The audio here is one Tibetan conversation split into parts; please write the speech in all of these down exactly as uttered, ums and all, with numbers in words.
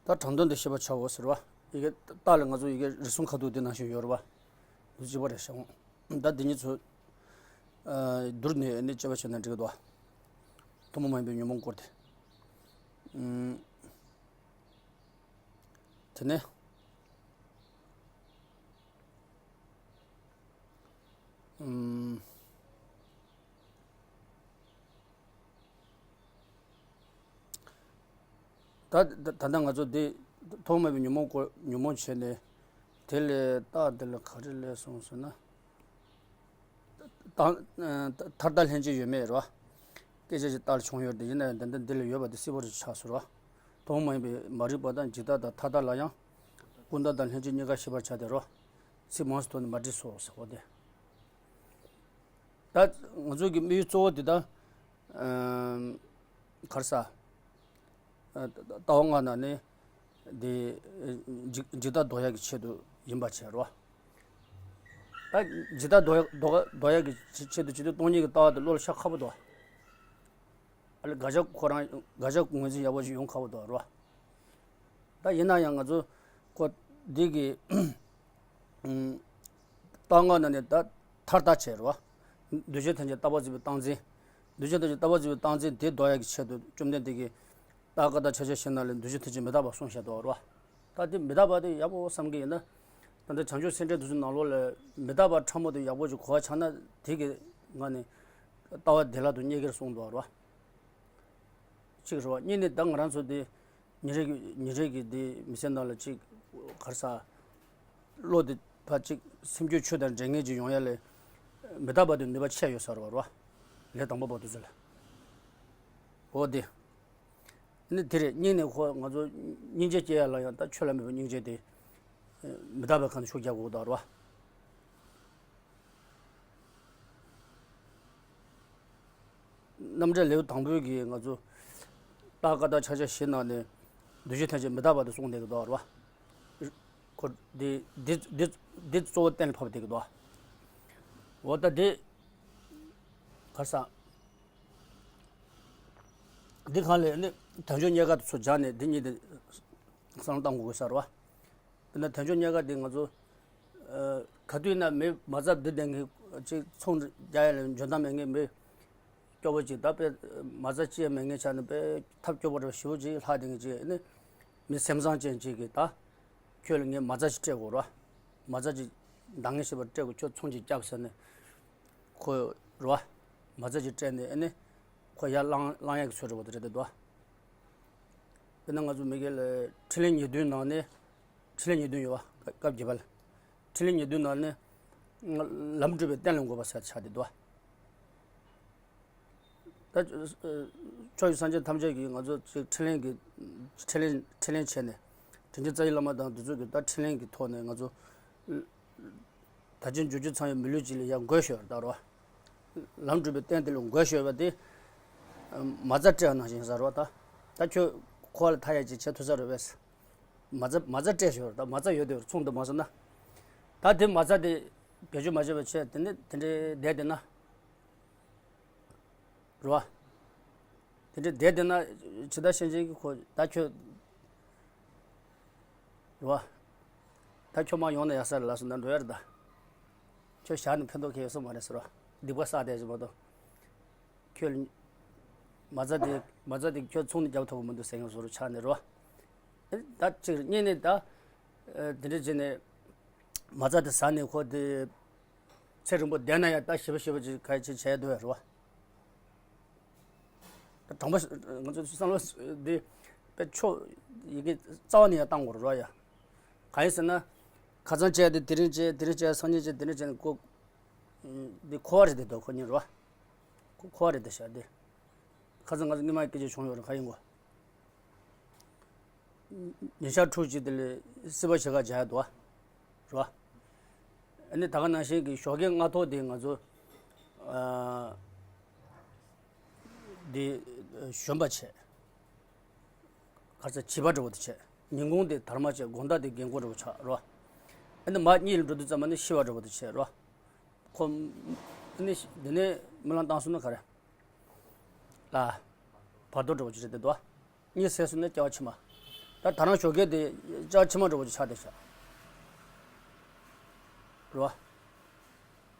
ད་དྲང་དོན་དེ་ཤེས་པར་བྱའོ་ཟེར་བ། ཡི་གེ་རྟགས་ལ་ང་ཚོ་ཡི་གེ་རེ་ཟུང་ཁ་ཐུག་དེ་ནང་བཞིན་ཡོད་རེད་བ། འདི་གཅིག་པ་རེད་ཤག་ད་འདི་གཉིས་ཚོ་བསྡུར་ནས་ནི་དཔྱད་པ་བྱས་ན་འགྲིག་གི་འདུག་ཐུན་མོང་མ་ཡིན་པའི་ཉོན་མོངས་སྐོར་དེ། ཨུམ། དེ་ནས། ཨུམ། ད་ད་ད་ལྟ་ང་ཚོ་འདི་ཐུན་མོང་མ་ཡིན་པའི་ཉོན་མོངས་སྐོར་ཉོན་མོངས་བྱས་ནས། དེ་ལས་རྟགས་འདི་ལ་ག་རེ་ལས་སོང་ཟེར་ན། དང་། མཐར་ལྟ་ལྷན་སྐྱེས་ཡོད་མེད་རེད་བ། སྐད་ཆ་ཞིག་རྟགས་ལ་བྱུང་ཡོད་དེ་ཡིན་ན་ཡང་ད་ལྟ་འདི་ལ་ཡོད་པ་དེ་གསལ་པོ་རེ་ཆགས་སོང་རེད་བ། ཐུན་མོང་མ་ཡིན་པའི་མ་རིག་པ་དང་འཇིག་ལྟ་དང་མཐའ་དག་ལ་ཡང་། ཀུན་བརྟགས་དང་ལྷན་སྐྱེས་གཉིས་ཀ་ཤེས་པར་བྱ་སྟེ་རེད་བ། ཚིག་མང་སུ་ཐོག་ནས་མ་བྲིས་སོ་ཟེར་བ་དེ། ད་ང་ཚོ་གི་དམིགས་ཡུལ་གཙོ་བོ་དེ་ད། ཨམ། ག་རེ་ཟ། ཨ། ལྟ་བ་ལྔ་ནང་ནས་དེ་འཇིག་འཇིག་ལྟ་ལྡོག་ཡག་གི་ཆེད་དུ་ཡིན་པ་བྱས་རོ། ད་འཇིག་ལྟ་ལྡོག་ཡག་ལྡོག་ཡག་ལྡོག་ཡག་གི་ཆེད་དུ་བྱེད་དུས་སྟོང་ཉིད་ཀྱི་ལྟ་བ་དེ་བློ་ལ་ཤར་ཁག་པོ་འདུག་ཨ་ལེ་དགག་བྱ་ཁོ་རང་དགག་བྱ་ངོས་འཛིན་ཡག་པོ་ཞིག་ཡོང་ཁག་པོ་འདུག་རོ། ད་ཡིན་ན་ཡང་ང་ཚོ་ཁོ་འདི་གི་ཨུམ། རྟགས་ལྔ་ནང་ནས་ད་མཐར་ལྟ་བྱས་རེད་བ། འདུས་བྱས་ཐམས་ཅད་རྟག་པར་འཛིན་པའི་རྟག་འཛིན། འདུས་བྱས་ཐམས་ཅད་རྟག་པར་འཛིན་པའི་རྟག་འཛིན་དེ་ལྡོག་ཡག་གི་ཆེད་དུ་བཅོམ་ལྡན་འདས་ཀྱིས་རྟགས་ཀ་དག་ཆ་བྱད་བཞི་ནང་ལས་འདུས་བྱས་ཐམས་ཅད་མི་རྟག་པ་གསུངས་བཞག་འདུག་རེད་བ། ད་དེ་མི་རྟག་པ་དེ་ཡག་པོ་བསམ་གྱི་ཡིན་ན། ད་ལྟ་བྱང་ཆུབ་སེམས་འགྲེལ་དེ་ཚོའི་ནང་ལོགས་ལ་མི་རྟག་པ་ཕྲ་མོ་དེ་ཡག་པོ་ཅིག་གོ་བ་ཆགས་ན་དེ་གི་ངང་ནས་ལྟ་བ་བདེ་བླག་ཏུ་རྙེད་ཀྱི་རེད་གསུངས་འདུག་རེད་བ། གཅིག་རེད་བ། གཉིས་ནས་ད་ང་རང་ཚོ་དེ། ཉིན་རེ་གི་ཉིན་རེ་གི་དེ་མི་ཚེ་ནང་ལ་ཅིག་ག་རེ་ཟ། བློ་དེ་ཕར་ཅིག་སེམས་རྒྱུད་ཆོས་དང་འབྲེལ་ངེས་ཅིག་ཡོང་ཡ་ལས། མི་རྟག་པ་དེ་ནུས་པ་ཆེ་ཡོད་ས་རེད་བ། ལས་དང་པོ་བར་དུ་ཚུད་ལ། འོ་དེ། ནི་དེ་རེད། གཉིས་ནས་ཁོ་ང་ཚོ་སྙིང་རྗེ་སྐྱེ་ཡ་ལ་ཡང་ད་ཆོས་ལ་མོས་པའི་སྙིང་རྗེ་དེ། མི་རྟག་པའི་ཁ་ནས་ཤུགས་རྒྱག་དགོས་ཀྱི་འདུག་རེད་བ། རྣམ་འགྲེལ་ལེའུ་དང་པོའི་གི་ང་ཚོ་རྟགས་ཀ་དག་ཆ་བྱད་བཞི་ནང་ནས་འདུས་བྱས་ཐམས་ཅད་མི་རྟག་པ་དེ་གསུངས་བསྡད་ཀྱི་འདུག་རེད་བ། ཁོ་འདི་འདི་འདི་འདི་གཙོ་བོ་གཏན་ལ་ཕབ་བསྡད་ཀྱི་འདུག་འོ་ད་འདི་ག་རེ་ཟ། འདི་གང་ལས་ནི་དལ་འབྱོར་རྙེད་དཀའ་དེ་ཚོ་སྦྱར་ནས་འདི་གཉིས་དེ་བསམ་བློ་བཏང་དགོས་ས་རེད་བ། དཔེར་ན་དལ་འབྱོར་རྙེད་དཀའ་དེ་ང་ཚོ་ཨ། ག་དུས་ན་མི་མ་རྩ་འདི་ལྡན་མཁན་ཅིག་ཚོང་རྒྱག་ཡ་ལ་འཇོན་ཐང་མེད་མཁན་མི་སྐྱོ་པོ་ཅིག་ད་དཔེ་མ་རྩ་ཅི་ཡང་མེད་མཁན་ཆ་ནས་དཔེ་ཐབས་སྐྱོ་པོ་རེ་ཞེ་པོ་ཅིག་ལྷག་བསྡད་མཁན་ཅིག་ནི་མི་སེམས་བཟང་ཅན་ཅིག་གིས་ད་ཁྱོད་ལ་ངས་མ་རྩ་ཅིག་སྤྲད་དགོས་ར། མ་རྩ་ཅིག་འདང་ངེས་ཤེས་པ་སྤྲད་དགོས། ཁྱོད་ཚོང་ཅིག་རྒྱབ་ཟེར་ནས་ཁོ་ར་མ་རྩ་ཅིག་སྤྲད་ནས་ཨ་ནི་ཁོ་ཡར་བསླང་བསླང་ཡག་གི་ཚོད་རེ་བ་དེ་རེད་དེ་འདུག་དཔེར་ན་ང་ཚོ་མི་སྒེར་ལ་འཕྲིན་ལས་ཉེར་བདུན་ནང་ནས། འཕྲིན་ལས་ཉེར་བདུན་ཡོད་བ། སྐབས་བརྒྱད་པ་ལ། འཕྲིན་ལས་ཉེར་བདུན་ནང་ནས་ལམ་སྒྲུབ་པའི་རྟེན་ལ་འགོད་པ་ཟེར་ཆགས་བསྡད་འདུག་ད་ཕྱོགས་བཅུའི་སངས་རྒྱས་ཐམས་ཅད་ཀྱིས་ང་ཚོ་ཅིག་འཕྲིན་ལས་ཀྱི་འཕྲིན་ལས་འཕྲིན་ལས་བྱས་ནས་དྲིན་ཅན་རྩ་བའི་བླ་མ་དང་དེ་ཚོ་གིས་ད་འཕྲིན་ལས་ཀྱི་ཐོག་ནས་ང་ཚོ་ད་ཅི་འགྱུར་རྒྱུ་ཚང་བའི་མི་ལུས་ཅིག་ལ་ཡང་འགོད་ཤོར་ད་རོ། ལམ་སྒྲུབ་པའི་རྟེན་དེ་ལ་འགོད་ཤོར་བ་དེ་མ་རྩ་སྤྲད་པ་ནང་བཞིན་ཟེར་རོ། ད་ད་ཁྱོད་ཁོ་ལ་མཐའ་ཡས་ཅིག་བྱེད་ཐུབ་ས་རེད་པས། མ་རྩ་མ་རྩ་སྤྲད་ཤོར། ད་མ་རྩ་ཡོད་དེ་ཚོང་དུ་མ་སོང་ན། ད་དེ་མ་རྩ་དེ་བེད་སྤྱོད་མ་བྱས་པ་བྱས་དེ་ནི་དེ་འདྲའི་བསྡད་དེ་ན། རེད་བ། དེ་འདྲའི་བསྡད་དེ་ན་ཇི་ལྟར་ཤེས་བཞིན་གྱི་ཁོ་ད་ཁྱོད། རེད་བ། ད་ཁྱོད་མ་ཡོང་ན་ཡག་ས་རེད་ལབ་སོང་ན་འགྲོ་ཡ་རེད་ད། ཁྱོད་བཞག་ནས་ཕན་ཐོགས་ཁྱོད་ཡོད་ས་མ་རེད་ཟེར་བ། སྡིག་པ་བསགས་བསྡད་ཅིག་མ་གཏོགས། ཁྱོད་ལ་མ་རྩ་དེ་མ་རྩ་དེ་ཁྱོད་ཚོང་ནས་རྒྱབ་ཐུབ་པ་མི་འདུག་ཟེར་མཁན་བཟོ་འདྲ་ཆགས་ནས་རེད་བ། ད་ཅིག་གཉིས་ནས་ད། དེ་འདྲ་བྱས་ནས་མ་རྩ་དེ་ཟ་ནས་ཁོ་དེ་ཚེ་རིང་པོ་བསྡད་ན་ཡང་ད་ཞེ་པོ་ཞེ་པོ་ཅིག་ག་ཅིག་བྱས་འདུག་ཡ་རེད་བ། དྲང་པོ་ང་ཚོ་བསམ་བློ་འདི་དཔེ་ཆོ་ཡི་གེ་རྩ་བ་ནས་ཡང་བཏང་དགོས་རེད་ཡ། གང་ཡིན་ཟེར་ན། ཁ་སང་བྱས་ཏེ་དེ་རིང་བྱས། དེ་རིང་བྱས། སང་ཉིན་བྱས། དེ་རིང་བྱས་ནས་ཁོ། འདི་འཁོར་བ་རེད་དེ་དོ་ཁོ་གཉིས་རེད་བ། ཁོ་འཁོར་བ་རེད་དེ་བྱ་དེ། ཁ་སང་ང་ཚོ་སྔོན་མ་སྐད་ཆ་བྱུང་ཡོད་རེད་ག་ཡིན་གོ། ཉིན་ཞག་དྲུག་ཅིག་དེ་ལས་སྲིད་པ་ཞེ་དྲག་བྱ་ཡ་འདུག་བ། རེད་བ། ཨ་ནི་ད་ག་ནང་བཞིན་གྱི་ཞོགས་ཀའི་སྔ་ཐོག་དེ་ང་ཚོ་ཨ་འདི་གཞོན་པ་བྱས། ག་ཚ་བྱིས་པ་འདྲ་བོ་དེ་བྱས། ཉིན་གུང་དེ་དར་མ་བྱས། དགོང་དག་དེ་རྒན་གོག་འདྲ་བོ་ཆགས་རེད་བ། ཨ་ནི་མ་གཉིད་ལ་འགྲོ་དུས་ཙམ་པ་ནི་ཤི་བ་འདྲ་བོ་དེ་བྱས་རེད་བ། ཁོ་ཨ་ནི་འདི་ནས་རྨི་ལམ་བཏང་སོང་ན་ག་རེ། ལ། བར་དོ་འདྲ་བོ་ཅིག་རེད་དེ་འདུག་བ། གཉིད་སད་སོང་ན་སྐྱེ་བ་ཕྱི་མ། ད་ད་རང་ཞོགས་ཀས་དེ་སྐྱ་ཕྱི་མ་འདྲ་བོ་ཅིག་ཆགས་བསྡད་ཤག་རེད་བ།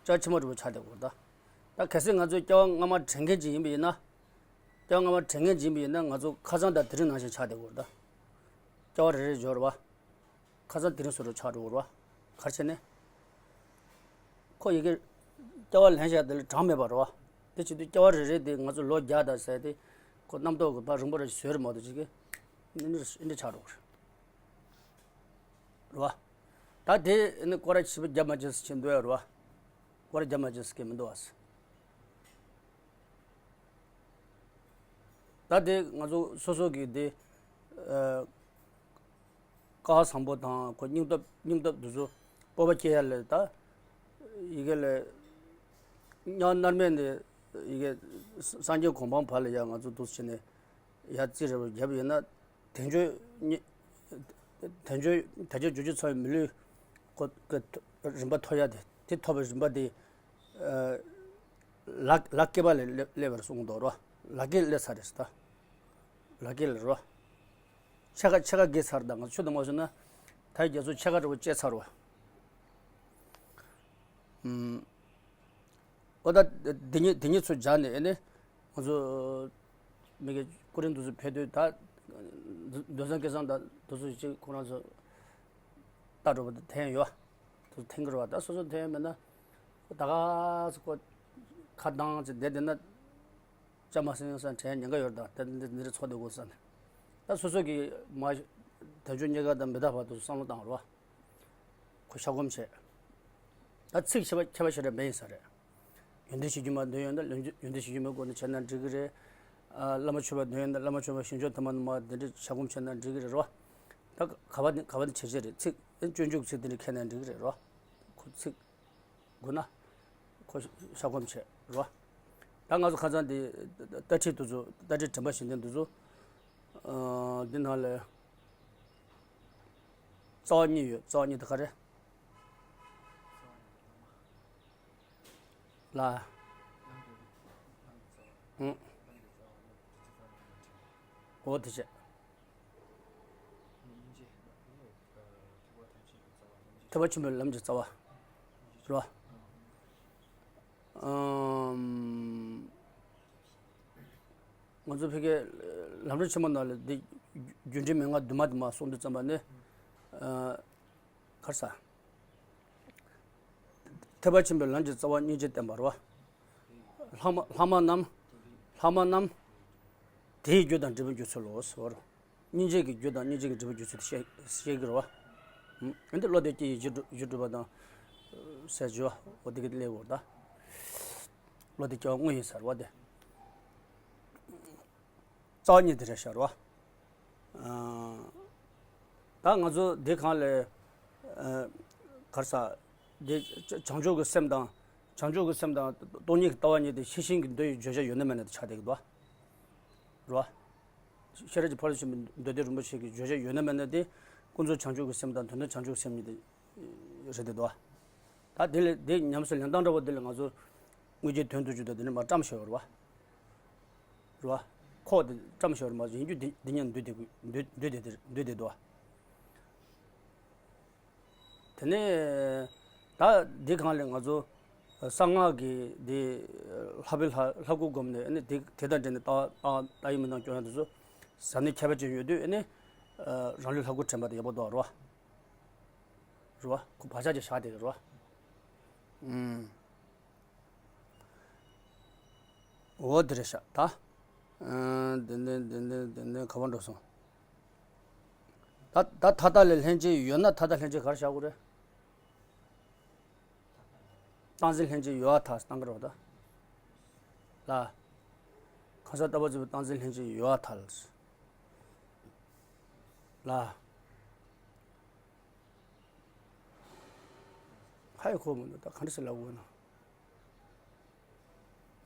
སྐྱ་ཕྱི་མ་འདྲ་བོ་ཆགས་བསྡད་དགོས་ད། ད་གལ་སྲིད་ང་ཚོས་སྐྱ་བ་སྔ་མ་དྲན་མཁན་ཅིག་ཡིན་པ་ཡིན་ན། སྐྱ་བ་སྔ་མ་དྲན་མཁན་ཅིག་ཡིན་པ་ཡིན་ན། ང་ཚོ་ཁ་སང་དང་དེ་རིང་ནང་བཞིན་ཆགས་བསྡད་དགོས་རེད་ད། སྐྱ་བ་རེ་རེ་འབྱོར་བ། ཁ་སང་དེ་རིང་བཟོ་འདྲ་ཆགས་འགྲོ་གི་རེད་བ། ག་རེ་བྱས་ནས། ཁོ་ཡི་གེ་སྐྱ་བ་ལེན་བྱ་དེ་ལ་གྲངས་མེད་པ་རེད་བ། དེ་བྱེད་དུས་སྐྱ་བ་རེ་རེ་དེ་ང་ཚོ་ལོ་བརྒྱ་དང་ཟེར་དེ། ཁོ་རྣམ་རྟོག་གི་བར་རིང་པོ་རེ་བཟོས་རེད་མ་གཏོགས་ཅིག་གི། ཨེ་འདྲ་ཨེ་འདྲ་ཆགས་འགྲོ་གི་རེད། རེད་བ། ད་དེ་ནི་སྐོར་ར་ཕྱི་པོ་རྒྱབ་མ་བྱེད་ཟེར་བྱེད་འདོད་ཡ་རེད་བ། སྐོར་ར་རྒྱབ་མ་བྱེད་ཟེར་གི་མི་འདུག་བ། ད་དེ་ང་ཚོ་སོ་སོ་གི་དེ། ཨ། བཀའ་བཟང་པོ་དང་ཁོ་སྙིང་སྟོབས་སྙིང་སྟོབས་དེ་ཚོ་སྤོབས་པ་སྐྱེ་ཡ་ལས་ད། ཡི་གེ་ལས། གཉའ་མནར་མེད་ནས་ཡི་གེ་སངས་རྒྱས་གོ་འཕང་བར་ལ་ཡ་ང་ཚོ་འདུག་སེ་བྱས་ནས་ཡ་རྩིས་རེ་བ་བརྒྱབ་ཡོད་ན། དལ་འབྱོར་གཉིས། དལ་འབྱོར་དལ་འབྱོར་བཅུ་གཅིག་ཚོགས་པའི་མི་ལུས་ཁོ་གི་རིམ་པ་ཐོབ་ཡ་དེ། དེ་ཐོབ་པའི་རིམ་པ་དེ། ཨ། ལ་ལ་སྐྱེས་པ་ལས་སླེབས་སླེབས་པར་གསུངས་འདུག་རོ། ལ་སྐྱེས་སླེབས་ཚར་རེད་ཟེར་ད། ལ་སྐྱེས་ལ་རོ། ཕྱེད་ཀ་ཕྱེད་ཀ་བརྒལ་ཚར་ད། ང་ཚོ་ཆུ་དང་མ་ཟོས་ན། ད་རྒྱ་མཚོ་ཕྱེད་ཀ་འདྲ་བོ་བཅད་ཚར་བ། ཨུམ། ཨོ་ད་དེ་ཉིད་དེ་ཉིད་ཚོ་སྦྱར་ནས་ཨེ་ནི། ང་ཚོ་མི་གི་སྐུ་རིམ་དུ་ཚོ་ཕེབས་དུས་ད། མདོ་བསམ་སྐལ་བཟང་དང་དུ་ཚོ་ཅིག་ཁོ་རང་ཚོ་ལྟ་འགྲོ་བ་དེ་འཐེན་ཡོད། དུ་འཐེན་གི་རེད་བ། ད་སོ་སོ་འཐེན་མེད་ན། ད་ག་ཚོད་ཁོ་ཁ་གདངས་ཅིག་བསྡད་བསྡད་ན། ཅང་མ་སེང་སང་དྲན་ཉེན་ཁ་ཡོད་རེད། ད་འདི་འདི་རེ་ཚོགས་བསྡད་དགོས་བསམ་ནས། ད་སོ་སོ་གིས་མ་དལ་འབྱོར་རྙེད་དཀའ་དང་མི་རྟག་པ་དེ་ཚོ་བསམ་བློ་བཏང་རོགས། ཁོ་ཤ་སྒོམ་བྱས། ད་ཚིག་ཁྱད་པར་ཁྱད་པར་ཞེ་དྲག་མེད་ཡིན་ས་རེད། ཡོན་ཏན་གཞིར་གྱུར་མ་འདོད་ཡོན་ཏན། ཡོན་ཏན་གཞིར་གྱུར་མའི་སྒོ་ནས་བྱས་ན་འགྲིག་གི་རེད། ཨ། བླ་མ་མཆོད་པ་འདོད་ཡོན་ཏན། བླ་མ་མཆོད་པ་ཞིང་སྐྱོང་ཐོག་མ་ནས་མ་འདི་འདྲ་ཤ་སྒོམ་བྱས་ན་འགྲིག་གི་རེད་རོ། ད་ག་བ་ནི་ག་བ་ནི་བྱེད་བྱེད་རེད། ཚིག་སྤྱོད་འཇུག་ཚིག་འདི་འདྲ་མཁྱེན་ན་འགྲིག་གི་རེད་རོ། ཁོ་ཚིག་དགོས་ན། ཁོ་ཤ་སྒོམ་བྱེད་རོ། ད་ང་ཚོ་ཁ་སང་འདི་ལྟ་ཁྲིད་དེ་ཚོ། ལྟ་ཁྲིད་དྲན་པ་བཞི་ལྡན་དེ་ཚོ། ཨ། འདི་ནང་ལ་རྩ་བ་གཉིས་ཡོད། རྩ་བ་གཉིས་དེ་ག་རེ། ལ། ཨང་། འོ་དེ་བྱས། ཐེག་པ་ཆེན་པོའི་ལམ་གྱི་རྩ་བ་རེད་བ། ཨམ། ང་ཚོ་ཕ་གིའི་ལམ་རིམ་ཆེན་མོ་ནང་ལ་འདི་རྒྱུ་འབྲས་མན་ངག་བདུན་མ་དེ་མར་གསུངས་དུས་ཙམ་པ་ནི། ཨ། ག་རེ་ཟ། ཐེག་པ་ཆེན་པོའི་ལམ་གྱི་རྩ་བ་སྙིང་རྗེ་བསྟན་པ་རེད་བ། ལྷག་མ་ལྷག་མ་རྣམས། ལྷག་མ་རྣམས། དེའི་རྒྱུ་དང་འབྲས་བུའི་རྒྱུ་ཚུལ་ལོ་ཟེར་བ་རེད། སྙིང་རྗེ་གི་རྒྱུ་དང་སྙིང་རྗེ་གི་འབྲས་བུའི་རྒྱུ་ཚུལ་དེ་བཤད་བཤད་ཀྱི་རེད་བ། ཨ་ནི་བློ་དེ་སྐྱེ་ཡི་རྒྱུ་སྒྲུབ་རྒྱུ་སྒྲུབ་པ་དང་། ཟེར་རྒྱུ་བ་འོ་དེ་གི་སླེབས་ཡོད་རེད་ད། བློ་དེ་སྐྱེ་བ་དངོས་ཡིན་ཟེར་བ་དེ། རྩ་བ་གཉིས་དེ་རེད་ཤག་རེད་བ། ཨ། ད་ང་ཚོ་འདི་གང་ལས། ཨ། ག་རེ་ཟ། འདི་བྱང་ཆུབ་ཀྱི་སེམས་དང་། བྱང་ཆུབ་ཀྱི་སེམས་དང་སྟོང་ཉིད་ཀྱི་ལྟ་བ་གཉིས་དེ་ཤེས་བཞིན་གྱི་མདོ་ཡི་བརྗོད་བྱ་ཡོད་ན་མེད་ན་དེ་ཆགས་བསྡད་ཀྱི་འདུག་བ། རེད་བ། ཤེས་རབ་ཀྱི་ཕ་རོལ་ཏུ་ཕྱིན་པའི་མདོ་སྡེ་རིན་པོ་ཆེ་གི་བརྗོད་བྱ་ཡོད་ན་མེད་ན་དེ་ཀུན་རྫོབ་བྱང་ཆུབ་ཀྱི་སེམས་དང་དོན་དམ་བྱང་ཆུབ་ཀྱི་སེམས་གཉིས་དེ་རེད་དེ་འདུག་བ། ད་དེ་ལས་དེ་ཉམས་སུ་ལེན་སྟངས་འདྲ་བོ་དེ་ལས་ང་ཚོ་དངོས་གཞིའི་དོན་དུ་གྱུར་ཏོ་དེ་ནི་མར་བཀྲམ་བཞག་ཡོད་རེད་བ། རེད་བ། ཁོག་དེ་བཀྲམ་བཞག་ཡོད་རེད་མ་གཏོགས་ཡིན་རྒྱུ་འདི་འདི་ཉིད་འདུས་དེ་འདུས་འདུས་དེ་འདུས་དེ་འདུག་བ། དེ་ནས་ད་འདི་གང་ལས་ང་ཚོ་གསང་སྔགས་ཀྱི་འདི་ལྷག་པའི་ལྷ་ལྷ་སྐུ་བསྒོམས་ནས་ཨ་ནི་དེ་དེ་དང་འབྲེལ་ནས་ལྟ་ལྟ་ཡི་མི་དང་སྐྱོན་ཡང་དེ་ཚོ་ཟབ་གནད་ཁྱད་པར་ཅན་ཡོད་དུས་ཨ་ནི་རང་ལུས་ལྷ་སྐུ་དྲན་པ་དེ་ཡག་པོ་འདུག་རེད་བ། རེད་བ། ཁོ་བག་ཆགས་ཀྱི་བཞག་དེ་རེད་བ། ཨུམ། འོ་དེ་རེད་ཤག་ད། ཨ། དེ་ནས་དེ་ནས་དེ་ནས་ག་པར་འགྲོ་སོང་། ད་ད་མཐའ་དག་ལས་ལྷན་སྐྱེས་ཡོད་ན་མཐའ་དག་ལྷན་སྐྱེས་ག་རེ་བཞག་དགོས་རེད། སྟངས་འཛིན་ལྷན་སྐྱེས་ཡོད་པར་ཐལ་བཏང་གི་རེད་བ་ད། ལ། གང་ཟག་ལྟ་བ་རྫོགས་པའི་སྟངས་འཛིན་ལྷན་སྐྱེས་ཡོད་པར་ཐལ། ལ། ཧ་ཡང་གོ་མི་འདུག་ད་ག་འདྲ་ཞིག་ལབ་དགོས་ན།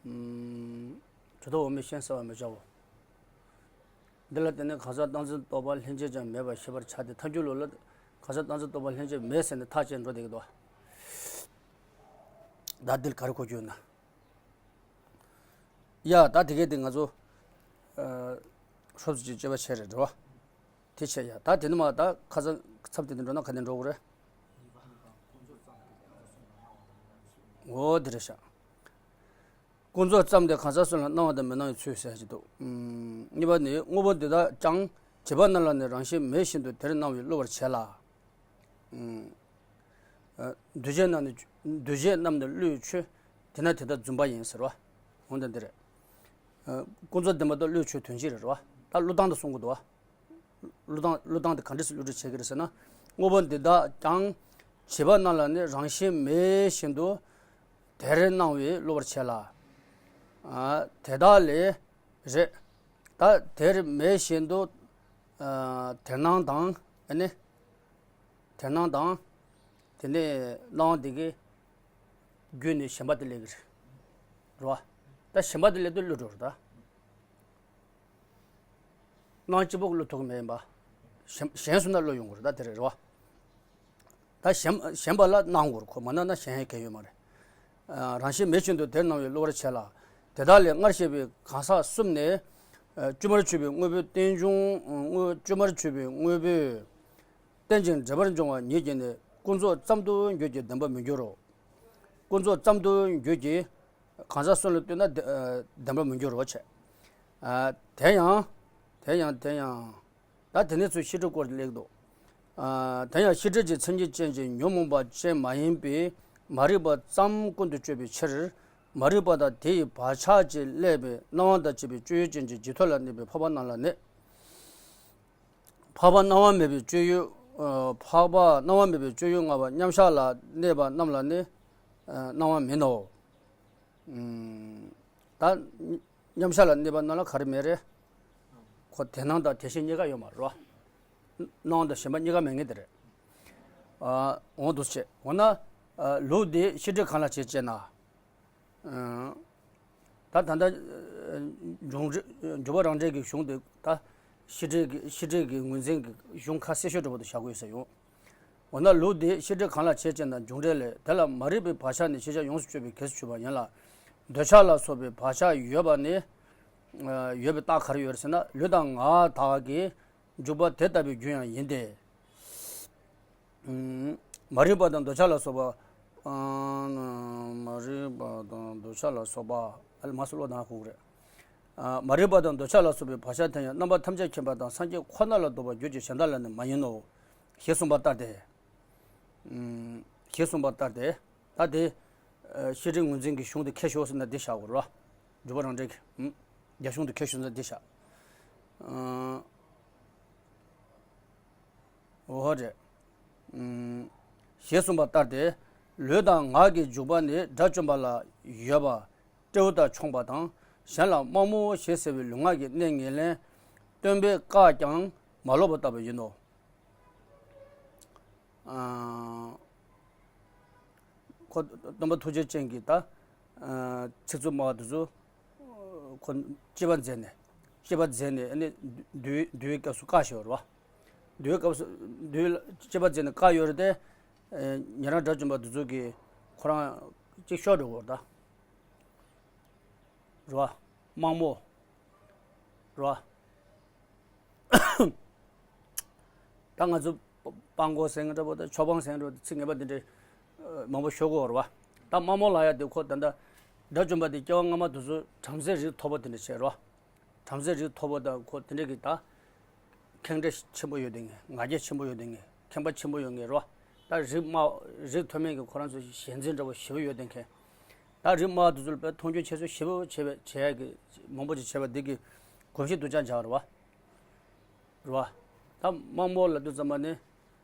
ཨུམ། གྲུབ་མཐའ་འོག་མའི་ཤན་གསལ་བར་མི་བྱའོ། འདི་ལ་བརྟེན་ནས་གང་ཟག་སྟངས་འཛིན་རྟོག་པ་ལྷན་སྐྱེས་ཀྱང་མེད་པར་ཤེས་པར་བྱ་སྟེ། ཐལ་འགྱུར་ལུགས་ལ་གང་ཟག་སྟངས་འཛིན་རྟོག་པ་ལྷན་སྐྱེས་མེད་ཟེར་ནས་ཐག་བཅད་འགྲོ་བསྡད་ཀྱི་འདུག་ད་འདི་ལ་ག་རེ་གོ་རྒྱུ་ཡོད་ན། ཡ། ད་དེ་གས་དེ་ང་ཚོ། ཨ། ཧྲོབ་ཙམ་ཅིག་དཔྱད་པ་བྱས་རེད་རེད་བ། དེ་བྱས་ཡ། ད་དེ་ནི་མ་ད་ཁ་སང་ཚབ་དེ་དེ་འགྲོ་ན་ག་ནས་འགྲོ་དགོས་རེད། འོ་དེ་རེད་ཤག་ཀུན་རྫོབ་ཙམ་དེ་གང་ཟག་གསུམ་ལ་སྣང་བ་དང་མི་སྣང་བའི་ཚུལ་ཟེར་གྱི་འདུག་གཉིས་པ་ནི། དངོས་པོ་འདི་དག་ཀྱང་བྱིས་པ་རྣམས་ལ་ནི་རང་བཞིན་མེད་བཞིན་དུ་དེར་སྣང་བས་བསླུ་བར་བྱེད་ལ། འདུ་བྱེད་རྣམས་ནི་འདུ་བྱེད་རྣམས་ནི་བསླུའི་ཆོས། དེས་ན་དེ་དག་རྫུན་པ་ཡིན་ཟེར་བ། འོ་ད་འདི་རེད། ཀུན་རྫོབ་བདེན་པ་དང་བསླུའི་ཆོས་དོན་གཅིག་རེད་བ། ད་བསླུ་སྟངས་དེ་གསུང་གི་འདུག་བ། བསླུ་སྟངས་བསླུ་སྟངས་དེ་ག་འདྲ་སེ་བསླུ་བྲིད་བྱེད་ཀྱི་རེད་ཟེར་ན། དངོས་པོ་འདི་དག་ཀྱང་བྱིས་པ་རྣམས་ལ་ནི་རང་བཞིན་མེད་བཞིན་དུ་དེར་སྣང་བས་བསླུ་བར་བྱེད་ལ། དེ་དག་ལས་རེད། ད་དེར་མེད་བཞིན་དུ་དེར་སྣང་དང་ཨ་ནི། དེར་སྣང་དང་། དེ་ནས་སྣང་བ་དེ་གི་བརྒྱུད་ནས་ཞེན་པ་དེ་སླེབས་ཀྱི་རེད། རེད་བ། ད་ཞེན་པ་དེ་སླེབས་དུས་བསླུ་འགྲོ་རེད་ད། སྣང་གཅིག་པོ་བསླུ་ཐུབ་ཀྱི་མེད་ཡིན་པ། གཞན་གཞན་སོང་ན་བསླུ་ཡོང་གི་རེད་ད་དེ་རེད་རེད་བ། ད་གཞན་གཞན་པ་ལ་སྣང་དགོས་རེད། ཁོ་མ་སྣང་ན་གཞན་ཡང་གང་ཡོད་མ་རེད། རང་བཞིན་མེད་བཞིན་དུ་དེར་སྣང་བས་བསླུ་བར་བྱེད་ལ། དེ་དག་ལས་སྔར་བཤད་པའི་གང་ཟག་གསུམ་ནི། བཅོས་མར་གྱུར་པའི་དངོས་པོའི་རྟེན་འབྱུང་། དངོས་བཅོས་མར་གྱུར་པའི་དངོས་པོའི་རྟེན་ཅིང་འབྲེལ་པར་འབྱུང་བ་ཉིད་ཀྱིས་ནི་ཀུན་རྫོབ་ཙམ་དུ་འགྱུར་གྱི་བདེན་པར་མི་འགྱུར་རོ། ཀུན་རྫོབ་ཙམ་དུ་འགྱུར་གྱི་གང་ཟག་གསུམ་ལ་ལྟོས་ན་བདེ- ཨ། བདེན་པར་མི་འགྱུར་རོ་བྱས། ཨ། དེ་ཡང་། དེ་ཡང་དེ་ཡང་། ད་དེ་ནས་ཚུར་ཤེས་སྒྲིབ་སྐོར་སླེབས་འདུག་ཨ། དེ་ཡང་ཤེས་སྒྲིབ་ཀྱི་མཚན་ཉིད་ཅན་གྱི་ཉོན་མོངས་པ་ཅན་མ་ཡིན་པའི་མ་རིག་པ་ཙམ་ཀུན་ཏུ་སྤྱོད་པའི་ཕྱིར། མ་རིག་པ་དང་དེ་ཡི་བག་ཆགས་ཀྱིས་བསླད་པའི་སྣང་བ་དང་བཅས་པའི་སྤྱོད་ཡུལ་ཅན་གྱི་འཇིག་རྟེན་ལ་གནས་པའི་འཕགས་པ་རྣམས་ལ་ནི། འཕགས་པ་སྣང་བ་མེད་པའི་སྤྱོད་ཡུལ། འཕགས་པ་སྣང་བ་མེད་པའི་སྤྱོད་ཡུལ་ལྔ་པ་མཉམ་གཞག་ལ་གནས་པ་རྣམས་ལ་ནི་སྣང་བ་མིན་ནོ། ད་མཉམ་གཞག་ལ་གནས་པ་རྣམས་ལ་ག་རེ་མེད་རེད། ཁོ་དེ་སྣང་དང་དེ་ཤེས་གཉིས་ཀ་ཡོད་མ་རེད་བ། སྣང་དང་ཞེན་པ་གཉིས་ཀ་མེད་ངེས་དེ་རེད། འོ་འདུག་སེ་བྱས། འོ་ན་ལུགས་འདི་ཤེས་སྒྲིབ་གང་ལ་བྱེད་ཅེ་ན། ད་ད་ལྟ་འབྱུང་འབྲས་འབྱུང་བ་རང་འགྲེལ་གྱི་གཞུང་དེ་ད་ཤེས་སྒྲིབ་ཀྱི་ཤེས་སྒྲིབ་ཀྱི་ངོས་འཛིན་གྱི་གཞུང་ཁ་གསལ་ཤོས་འདྲ་པོ་དེ་བཞག་གི་ཡོད་ས་ཡོད། འོ་ན་ལུགས་འདི་ཤེས་སྒྲིབ་གང་ལ་བྱེད་ཅེ་ན། འབྱུང་འབྲས་ལས། དེ་ལ་མ་རིག་པའི་བག་ཆགས་ནི་ཤེས་བྱ་ཡོངས་སུ་གཅོད་པའི་གེགས་སུ་གྱུར་པ་ཡིན་ལ། འདོད་ཆགས་ལ་སོགས་པའི་བག་ཆགས་ཡོད་པ་ནི། ཡོད་པའི་རྟགས་ག་རེ་ཡོད་རེད་ཟེར་ན། ལུས་དང་ངག་དག་གི་འཇུག་པ་དེ་ལྟ་བུའི་རྒྱུ་ཡང་ཡིན་ཏེ། མ་རིག་པ་དང་འདོད་ཆགས་ལ་སོགས་པ། མ་རིག་པ་དང་འདོད་ཆགས་ལ་སོགས་པ། ཨ་ལ་མ་སོགས་ལོག་དང་ཧ་གོ་གི་རེད། མ་རིག་པ་དང་འདོད་ཆགས་ལ་སོགས་པའི་བག་ཆགས་དེ་ཡང་རྣམ་པ་ཐམས་ཅད་མཁྱེན་པ་དང་སངས་རྒྱས་ཁོ་ན་ལ་ལྡོག་པར་འགྱུར་གྱི་གཞན་དག་ལ་ནི་མ་ཡིན་ནོ། ཞེས་གསུངས་པ་ལྟར་ཏེ། ཞེས་གསུངས་པ་ལྟར་ཏེ། ད་དེ། ཤེས་སྒྲིབ་ངོས་འཛིན་གྱི་གཞུང་དེ་མཁས་ཤོས་ཟེར་ན་འདི་བཞག་དགོས་རེད་བ། འཇུག་པ་རང་འགྲེལ་གྱི། རྒྱ་གཞུང་དེ་མཁས་ཤོས་ཟེར་ན་འདི་བཞག་འོ་རེད། ཞེས་གསུངས་པ་ལྟར་ཏེ། ལུས་དང་ངག་གི་འཇུག་པ་ནི་དགྲ་བཅོམ་པ་ལ་ཡོད་པ། སྤྲེའུ་དང་མཆོངས་པ་དང་གཞན་ལ་མ་རྨོངས་ཞེས་ཟེར་བའི་ལུས་ངག་གི་གནད་ངན་ལེན་སྟོན་པས་བཀག་ཀྱང་མ་ལོག་པ་ལྟ་བུ་ཡིན་ནོ། ཁོ་སྟོན་པ་ཐུགས་རྗེ་ཅན་གྱིས་ད་ཚིག་རྩུབ་སྨྲ་བ་དེ་ཚོ་ཁོ་དཔྱད་པ་མཛད་ནས་དཔྱད་པ་མཛད་ནས་ཨ་ནི་འདུལ་འདུལ་བའི་སྐབས་སུ་བཀག་ཞེས་པ་རེད་བ། འདུལ་བའི་སྐབས་སུ་འདུལ་དཔྱད་པ་མཛད་ནས་བཀག་ཡོད་རེད་དེ། ཉན་རང་དགྲ་བཅོམ་པ་དེ་ཚོ་གིས་ཁོ་རང་གཅིག་ཤོར་འགྲོ་གི་རེད་ད། རེད་བ། མ་རྨོངས། རེད་བ། ད་ང་ཚོ་སྤང་སྒོ་ཟེར་མཁན་འདྲ་པོ་དང་ཆོས་སྤང་ཟེར་མཁན་འདྲ་པོ་ཚིག་ངན་པ་འདི་འདྲའི་མང་པོ་ཤོད་ཀྱི་ཡོད་རེད་བ། ད་མ་རྨོངས་ལབ་ཡ་དེ་ཁོ་ད་ལྟ་དགྲ་བཅོམ་པ་དེ་སྐྱེ་བ་སྔ་མ་དེ་ཚོ་བྲམ་ཟེ་རིགས་མཐོ་པོ་དེ་འདྲ་བྱས་རེད་བ། བྲམ་ཟེ་རིགས་མཐོ་པོ་དང་ཁོ་དེ་འདྲ་གི་ད་ཁེངས་དྲེགས་ཆེན་པོ་ཡོད་དེ་ངས། ང་རྒྱལ་ཆེན་པོ་ཡོད་དེ་ངས། ཁེངས་པ་ཆེན་པོ་ཡོད་ངས་རོ། ད་རིགས་དམའ་རིགས་མཐོ་དམན་གྱི་ཁོ་རང་ཚོ་ཞེན་འཛིན་འདྲ་པོ་ཞེ་པོ་ཡོད་དེ་མཁན། ད་རིགས་དམའ་བ་དེ་ཚོ་ལ་དཔེ་མཐོང་ཆུང་བྱེད་ཚུལ་ཞེ་པོ་བྱེད་པ་བྱེད་ཡ་གི་མང་པོ་ཅིག་བྱེད་པ་འདི་གི་གོམས་གཤིས་སྡུག་ཅག་འཇགས་རེད་བ། རེད་བ། ད་མ་རྨོངས་ལབ་དུས་ཙམ་པ་ནི་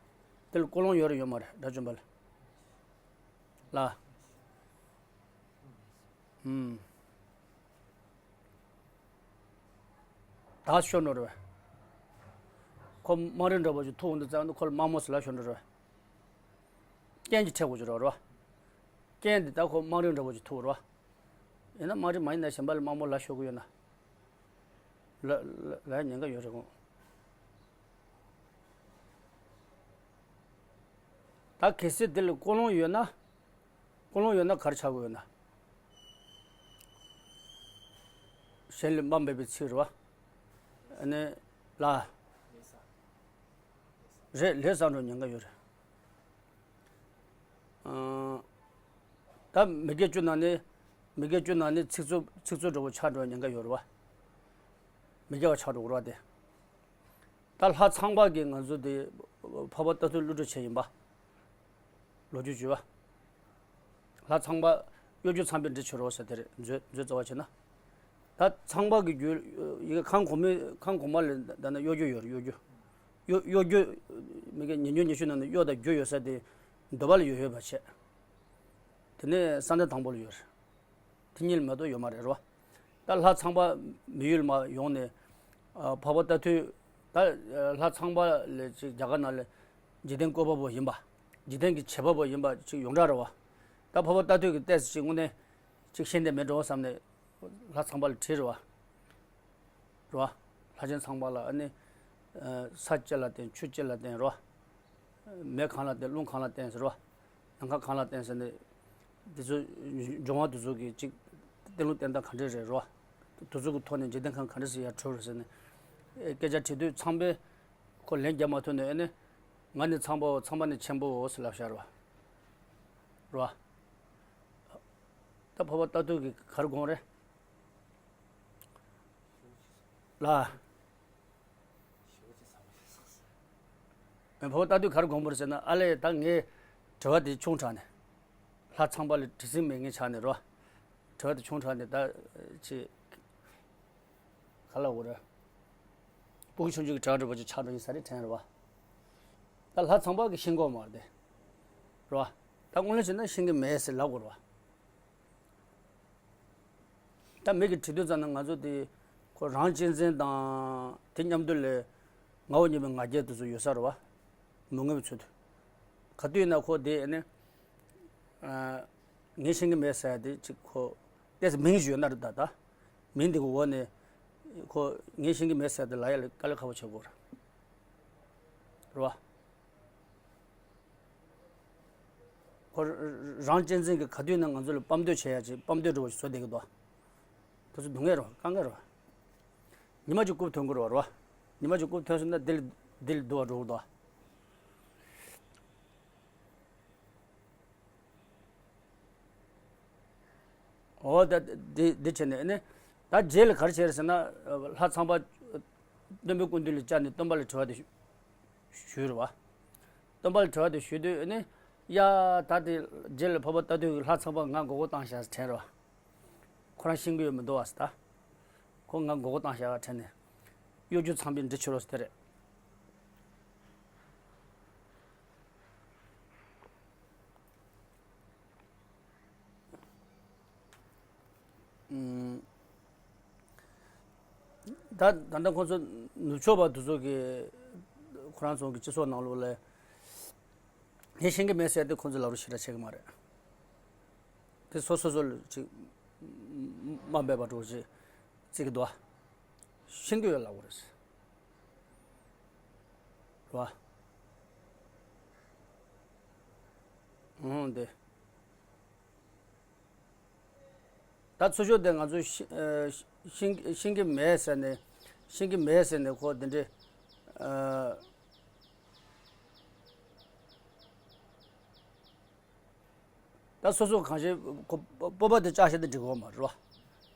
དེ་ལ་ཀུན་སློང་ཡོད་རེད་ཡོད་མ་རེད་དགྲ་བཅོམ་པ་ལ། ལ། ཨུམ། ད་ཤོར་ནོ་རེད་བས། ཁོ་དམངས་རིགས་འདྲ་པོ་ཞིག་ཐུག་འོང་དུས་ཙང་ནི་ཁོ་ལ་དམངས་མོ་ཟེར་ལབ་ཤོར་ནོ་རེད་བས། རྐྱེན་གྱིས་འཕྲད་དགོས་ཀྱི་རེད་བ། རྐྱེན་འདི་ད་ཁོ་དམངས་རིགས་འདྲ་པོ་ཞིག་ཐུག་རེད་བ། ཡིན་ན་དམངས་རིགས་མ་ཡིན་ན་གཞན་པ་ལ་དམངས་མོ་ལབ་ཤོར་གི་ཡོད་ན། ལ་ལ་ལ་ཉེན་ཁ་ཡོད་རེད་ཁོ། ད་གལ་སྲིད་འདི་ལ་ཀུན་སློང་ཡོད་ན། ཀུན་སློང་ཡོད་ན་ག་རེ་ཆགས་དགོས་ཡོད་ན། གཞན་ལ་དམའ་འབེབས་པའི་ཚིག་རེད་བ། ཨ་ནི་ལ། རེད། ལས་བཟང་འགྲོ་ཉེན་ཁ་ཡོད་རེད། ཨང་། ད་མི་སྐད་བཅུ་ནང་ནས། མི་སྐད་བཅུ་ནང་ནས་ཚིག་རྩུབ་ཚིག་རྩུབ་འདྲ་པོ་ཆགས་འགྲོ་ཉེན་ཁ་ཡོད་རེད་བ། མི་དགེ་བ་ཆགས་འགྲོ་གི་རེད་བ་དེ། ད་ལྷ་ཚངས་པ་གིས་ང་ཚོ་དེ་འཕགས་པ་རྟ་ཐུལ་གློད་གྲོལ་བྱས་ཡིན་པ། ལོ་རྒྱུས་བརྗོད་པ། ལྷ་ཚངས་པ། གཡོ་སྒྱུ་ཚངས་པས་འདྲི་ཕྱིར་རོ་ཟེར་དེ་རེད། མཛོད་མཛོད་རྩ་བ་བྱས་ན། ད་ཚངས་པ་གི་རྒྱུད་ཡི་གེ་ཁང་གོང་མའི་ཁང་གོང་མ་ལས་ད་ན་གཡོ་སྒྱུ་ཡོད་རེད། གཡོ་སྒྱུ། གཡོ་གཡོ་སྒྱུ། མི་དགེ་ཉེ་སྦྱོར་ཉི་ཤུ་ནང་ནས་གཡོ་དང་སྒྱུ་ཡོད་ས་དེ། འདོད་པ་ལ་ཡོད་ཡོད་པ་བྱས། དེ་ནས་བསམ་གཏན་དང་པོ་ལ་ཡོད་རེད། དེ་གཉིས་ལ་མ་གཏོགས་ཡོད་མ་རེད་རོ། ད་ལྷ་ཚངས་པ་མི་ཡུལ་མ་ཡོང་ནས། ཨ། འཕགས་པ་རྟ་ཐུལ། ད་ལྷ་ཚངས་པ་ལས་ཅིག་རྒྱ་གར་ནང་ལ་འཇིག་རྟེན་བཀོད་པ་པོ་ཡིན་པ། འཇིག་རྟེན་གྱི་བྱེད་པ་པོ་ཡིན་པ་ཅིག་ཡོངས་གྲགས་རེད་བ། ད་འཕགས་པ་རྟ་ཐུལ་གྱི་ལྟས་སུ་ཅིག་དངོས་གནས་ཅིག་ཤེས་ལྡན་མེད་འགྲོ་བསམ་ནས་ལྷ་ཚངས་པ་ལ་དྲིས་རེད་བ། རེད་བ། ལྷ་ཆེན་ཚངས་པ་ལ་ཨ་ནི། ཨ། ས་ཅི་ལ་བརྟེན། ཆུ་ཅི་ལ་བརྟེན་རེད་བ། མེ་གང་ལ་བརྟེན། རླུང་གང་ལ་བརྟེན་ཟེར་བ། ནམ་མཁའ་གང་ལ་བརྟེན་ཟེར་ནས། འདི་ཚོ་འབྱུང་བ་འདི་ཚོ་གི་ཅིག་བརྟེན་ལུགས་བརྟེན་སྟངས་ག་འདྲས་རེད་རོ། དེ་ཚོ་གི་ཐོག་ནས་འཇིག་རྟེན་ཁམས་ག་འདྲས་སེ་ཡར་གྲོལ་རེད་ཟེར་ནས། ཨེ། སྐད་ཆ་དྲིས་དུས་ཚངས་པས་ཁོ་ལན་རྒྱག་མ་ཐུབ་ནས། ཨེ་ནི། ང་ནི་ཚངས་པའོ། ཚངས་པ་ནི་ཆེན་པོའོ་ཟེར་ལབ་བཞག་རེད་བ། རེད་བ། ད་འཕགས་པ་རྟ་ཐུལ་གྱིས་ག་རེ་དགོངས་རེད། ལ། འཕགས་པ་རྟ་ཐུལ་ག་རེ་དགོངས་པ་རེད་ཟེར་ན། ཨ་ལས། ད་ངས་དྲི་བ་དེ་ཆུང་དྲགས་ནས། ལྷ་ཚངས་པ་ལ་དྲི་ཟིན་མེད་མཁན་ཆགས་ནས་རོ། དྲི་བ་དེ་ཆུང་དྲགས་ནས་ད་ཅི། ག་ལ་འོ་རེད། སྤུ་གུ་ཆུང་ཆུང་གི་དྲི་བ་འདྲ་པོ་ཅིག་ཆགས་འགྲོ་ཡིན་ས་རེད་དྲན་རེད་བ། ད་ལྷ་ཚངས་པ་གིས་ཤེས་ཀྱི་ཡོད་མ་རེད་དེ། རེད་བ། ད་དངོས་གནས་བྱས་ན་ཤེས་ཀྱི་མེད་ཟེར་ལབ་དགོས་རེད་བ། ད་མི་གིས་དྲི་དུས་ཙམ་ན་ང་ཚོ་དེ་ཁོ་རང་གཅེས་འཛིན་དང་དེ་མཉམ་དུ་ལས་ངའོ་སྙམ་པའི་ང་རྒྱལ་དེ་ཚོ་ཡོད་ས་རེད་བ། མི་མངོན་པའི་ཚུལ་དུ། ག་དུས་ཡིན་ན་ཁོ་དེ་ནི། ཨ། ངས་ཤེས་ཀྱི་མེད་ཟེར་ཡ་དེ་ཅིག་ཁོ་ཏོག་ཙམ་མིང་ཞིག་ཡོད་ན་རེད། ད་ད་མིང་དེ་གི་འོག་ནས་ཁོ་ངས་ཤེས་ཀྱི་མེད་ཟེར་ཡ་དེ་ལབ་ཡ་ལ་དཀའ་ལས་ཁག་པོ་བྱེད་དགོས་རེད། རེད་བ། ཁོ་རང་གཅེས་འཛིན་གྱིས་ག་དུས་ན་ང་ཚོ་ལ་སྤམ་སྡོད་བྱེད་ཡ་ཅིག་སྤམ་སྡོད་འདྲ་བོ་ཞིག་བཟོ་བསྡད་ཀྱི་འདུག་དེ་ཚོ་སྡུག་བསྔལ་རེད་བ། དཀའ་ངལ་རེད་བ། ཉི་མ་གཅིག་རྐུབ་ཐོན་གྱི་རེད་བ། རེད་བ། ཉི་མ་གཅིག་རྐུབ་ཐོན་སོང་ན་ལྡི་ལི་ལྡི་ལི་སྡུག་པ་འགྲོ་གི་འདུག་འོ་ད་འདི་འདི་བྱས་ནས་ནི། ད་རྗེས་ལ་ག་རེ་བྱས་རེད་ཟེར་ན། ལྷ་ཚངས་པ་སྟོན་པའི་སྐུ་མདུན་ལ་བཅར་ནས་སྟོན་པ་ལ་དྲི་བ་དེ་ཞུས་རེད་བ། སྟོན་པ་ལ་དྲི་བ་དེ་ཞུས་དུས་ནི། ཡ། ད་དེ་རྗེས་ལ་འཕགས་པ་རྟ་ཐུལ་གྱིས་ལྷ་ཚངས་པ་ང་མགོ་སྐོར་བཏང་བཞག་ཟེར་དྲན་རེད་བ། ཁོ་རང་ཤེས་ཀྱི་ཡོད་མི་འདུག་བ་ཟེར་ད། ཁོ་ང་མགོ་སྐོར་བཏང་བཞག་དྲན་ནས། གཡོ་སྒྱུ་ཚངས་པས་འདྲི་ཕྱིར་རོ་ཟེར་དེ་རེད། ཨུམ། ད་ད་ལྟ་ཁོང་ཚོ་ནུབ་ཕྱོགས་པ་དེ་ཚོ་གིས་ཁོ་རང་ཚོ་གི་སྤྱི་ཚོགས་ནང་ལོགས་ལ་ངས་ཤེས་ཀྱི་མེད་ཟེར་ཏེ་ཁོང་ཚོས་ལབ་རོགས་ཞེ་དྲག་བྱེད་ཀྱི་མ་རེད། དེ་སོ་སོ་སོ་ལ་ཅིག་དམའ་འབེབས་པ་འདྲ་བོ་ཅིག་བརྩི་གི་འདུག་ཨ། ཤེས་ཀྱི་ཡོད་ལབ་དགོས་རེད། རེད་བ། ཨང་། དེ། ད་ཚུར་ཕྱོགས་དེ་ང་ཚོས་ཤེས་ཨ་ཤེས་ཤེས་ཀྱི་མེད་ཟེར་ནས། ཤེས་ཀྱི་མེད་ཟེར་ནས་ཁོ་དེ་འདྲའི་ཨ། ད་སོ་སོ་གང་ཞིག་ཁོ་སྤོབས་པ་དེ་བཅག་བྱས་ཏེ་འགྲིག་གི་ཡོད་མ་རེད་བ།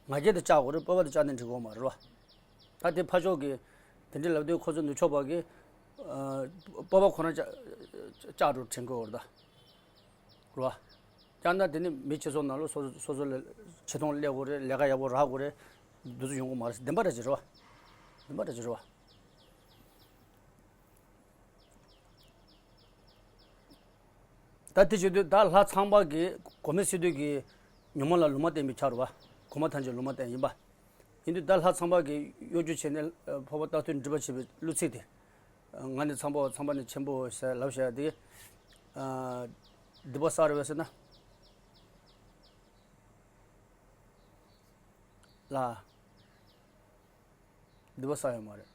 ང་རྒྱལ་དེ་བཅག་དགོས་རེད། སྤོབས་པ་དེ་བཅག་ནས་འགྲིག་གི་ཡོད་མ་རེད་བ། ད་དེ་ཕར་ཕྱོགས་ཀྱིས་དེ་འདྲའི་ལབ་དུས་ཁོ་ཚོ་ནུབ་ཕྱོགས་པ་གིས་ཨ་སྤོབས་པ་ཁོ་རང་བཅག་བཅག་འགྲོ་དྲན་གྱི་ཡོད་རེད་ད། རེད་བ། བཅག་ན་དེ་ནི་མི་སྤྱི་ཚོགས་ནང་ལ་སོ་སོ་སོ་སོ་ལ་ཆེ་མཐོང་སླེབས་དགོས་རེད། ལས་ཀ་ཡག་པོ་རག་དགོས་རེད། འདི་ཚོ་ཡོང་གི་མ་རེད། བདེན་པ་འདྲ་ཅིག་རེད་བ། བདེན་པ་འདྲ་ཅིག་རེད་བ། ད་དེ་བྱེད་དུས་ད་ལྷ་ཚངས་པ་གིས་གོ་མེ་སི་ཏུ་གི་ཉོན་མོངས་ལ་ལུང་མ་བསྟན་པའི་ཆ་རེད་བ། གོ་མ་ཐམས་ཅད་ལུང་མ་བསྟན་ཡིན་པ། ཡིན་དུས་ད་ལྷ་ཚངས་པ་གིས་གཡོ་སྒྱུ་བྱས་ནས་འཕགས་པ་རྟ་ཐུལ་འདྲི་བར་བྱེད་པའི་གླུ་ཚིག་དེ། ང་ནི་ཚངས་པའོ། ཚངས་པ་ནི་ཆེན་པོའོ་ཟེར་ལབ་བཞག་དེ། སྡིག་པ་བསགས་རེད་པས་ཟེར་ན། ལ། སྡིག་པ་བསགས་ཡོད་མ་རེད།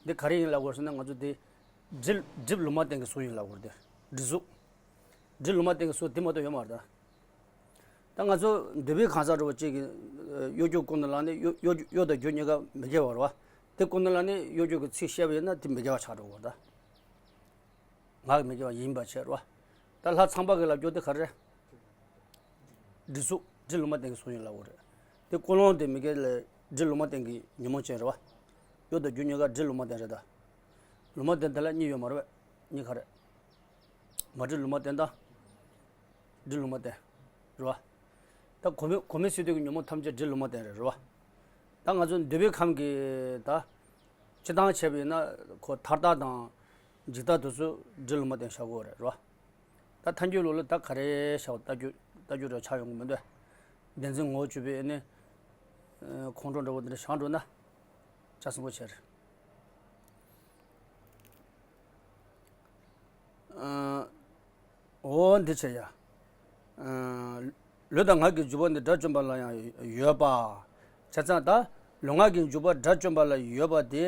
འདི་ག་རེ་ཡིན་ལབ་དགོས་ཟེར་ན། ང་ཚོ་འདི་སྒྲིབ་སྒྲིབ་ལུང་མ་བསྟན་གྱི་གཟུགས་ཡིན་ལབ་དགོས་རེད། དེ་སྒྲིབ་གཟུགས། སྒྲིབ་ལུང་མ་བསྟན་གྱི་གཟུགས་འདི་མ་གཏོགས་ཡོད་མ་རེད་ད། ད་ང་ཚོ་འདོད་པའི་གང་ཟག་འདྲ་བོ་གཅིག་གིས་གཡོ་སྒྱུ་ཀུན་ཏུ་བརླག་ནས། གཡོ་གཡོ་གཡོ་དང་སྒྱུ་གཉིས་ཀ་མི་དགེ་བ་རེད་བ། དེ་ཀུན་ཏུ་བརླག་ནས་གཡོ་སྒྱུ་གི་ཚིག་བཤད་པ་ཡིན་ན་དེ་མི་དགེ་བ་ཆགས་འགྲོ་གི་རེད་ད། ངག་གི་མི་དགེ་བ་ཡིན་པ་བྱས་རེད་བ། ད་ལྷ་ཚངས་པ་གི་ལབ་རྒྱུ་དེ་ག་རེ་རེད། སྒྲིག་གཟུགས་སྒྲིག་ལུང་མ་བསྟན་གྱི་གསུང་ཡིན་ལབ་དགོས་རེད། དེ་ཀུན་སློང་དེ་མི་དགེ་ལས་སྒྲིག་ལུང་མ་བསྟན་གྱི་ཉོན་མོངས་ཅན་རེད་བ། གཡོ་དང་རྒྱུ་གཉིས་ཀ་སྒྲིག་ལུང་མ་བསྟན་རེད་ད། ལུང་མ་བསྟན་དེ་ལ་གཉིས་ཡོད་མ་རེད་བས། གཉིས་ག་རེད། མ་སྒྲིག་ལུང་མ་བསྟན་དང་། སྒྲིག་ལུང་མ་བསྟན། རེད་བ། ད་གོ་མེད་གོ་མེད་སྲིད་དུས་ཀྱི་ཉོན་མོངས་ཐམས་ཅད་སྒྲིག་ལུང་མ་བསྟན་རེད་རེད་བ། ད་ང་ཚོ་འདོད་པའི་ཁམས་ཀྱི་ད། སྤྱི་བཏང་བྱས་པ་ཡིན་ན་ཁོ་མཐའ་དག་དང་། འཇིག་ལྟ་དེ་ཚོ་སྒྲིག་ལུང་མ་བསྟན་བཞག་གི་ཡོད་རེད་རེད་བ། ད་ཐལ་འགྱུར་ལུགས་ལ་ད་ག་རེ་བཞག་ལྟ་རྒྱུ་ལྟ་རྒྱུ་རེ་ཆགས་ཡོང་གི་མི་འདུག་བདེན་འཛིན་ངོ་བོ་བཅུ་པའི་ཨེ་ནི། ཁོང་ཁྲོ་འདྲ་བོ་འདི་འདྲ་བཞག་འགྲོ་ན། ཆ་སྲིན་པོ་ཆེ་རེད། འོ་འདི་བྱས་ཡ། ལུས་དང་ངག་གི་འཇུག་པ་འདི་དགྲ་བཅོམ་པ་ལ་ཡང་ཡོད་པ། བྱས་ཙང་ད་ལུས་ངག་གི་འཇུག་པ་དགྲ་བཅོམ་པ་ལ་ཡོད་པ་དེ།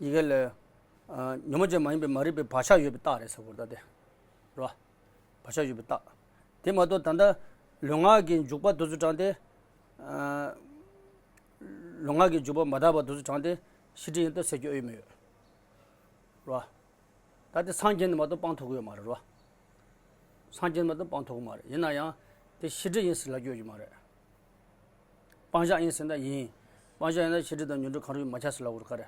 ཡི་གེ་ལ། ཉོན་མོངས་ཅན་མ་ཡིན་པའི་མ་རིག་པའི་བག་ཆགས་ཡོད་པའི་རྟགས་རེད་ཟེར་བ་རེད་ད་དེ། རོ། བག་ཆགས་ཡོད་པའི་རྟགས། དེ་མ་གཏོགས་ད་ལྟ་ལུས་ངག་གི་འཇུག་པ་དེ་ཚོ་དྲངས་ཏེ། ལུས་ངག་གི་འཇུག་པ་མ་དག་པ་དེ་ཚོ་དྲངས་ཏེ་ཤེས་སྒྲིབ་ཡིན་ད་ཟེར་རྒྱུ་ཨེ་ཡོད་མི་ཡོད། རོ། ད་དེ་སངས་རྒྱས་ནས་མ་གཏོགས་སྤང་ཐུབ་ཀྱི་ཡོད་མ་རེད་རོ། སངས་རྒྱས་ནས་མ་གཏོགས་སྤང་ཐུབ་ཀྱི་མ་རེད། ཡིན་ན་ཡང་དེ་ཤེས་སྒྲིབ་ཡིན་ཟེར་ལབ་རྒྱུ་ཡོད་མ་རེད། སྤང་བྱ་ཡིན་ཟེར་ན་ཡིན། སྤང་བྱ་ཡིན་ན་ཤེས་སྒྲིབ་དང་ཉོན་སྒྲིབ་གང་རུང་མ་ཁྱབ་ཟེར་ལབ་དགོས་རེད་ག་རེ།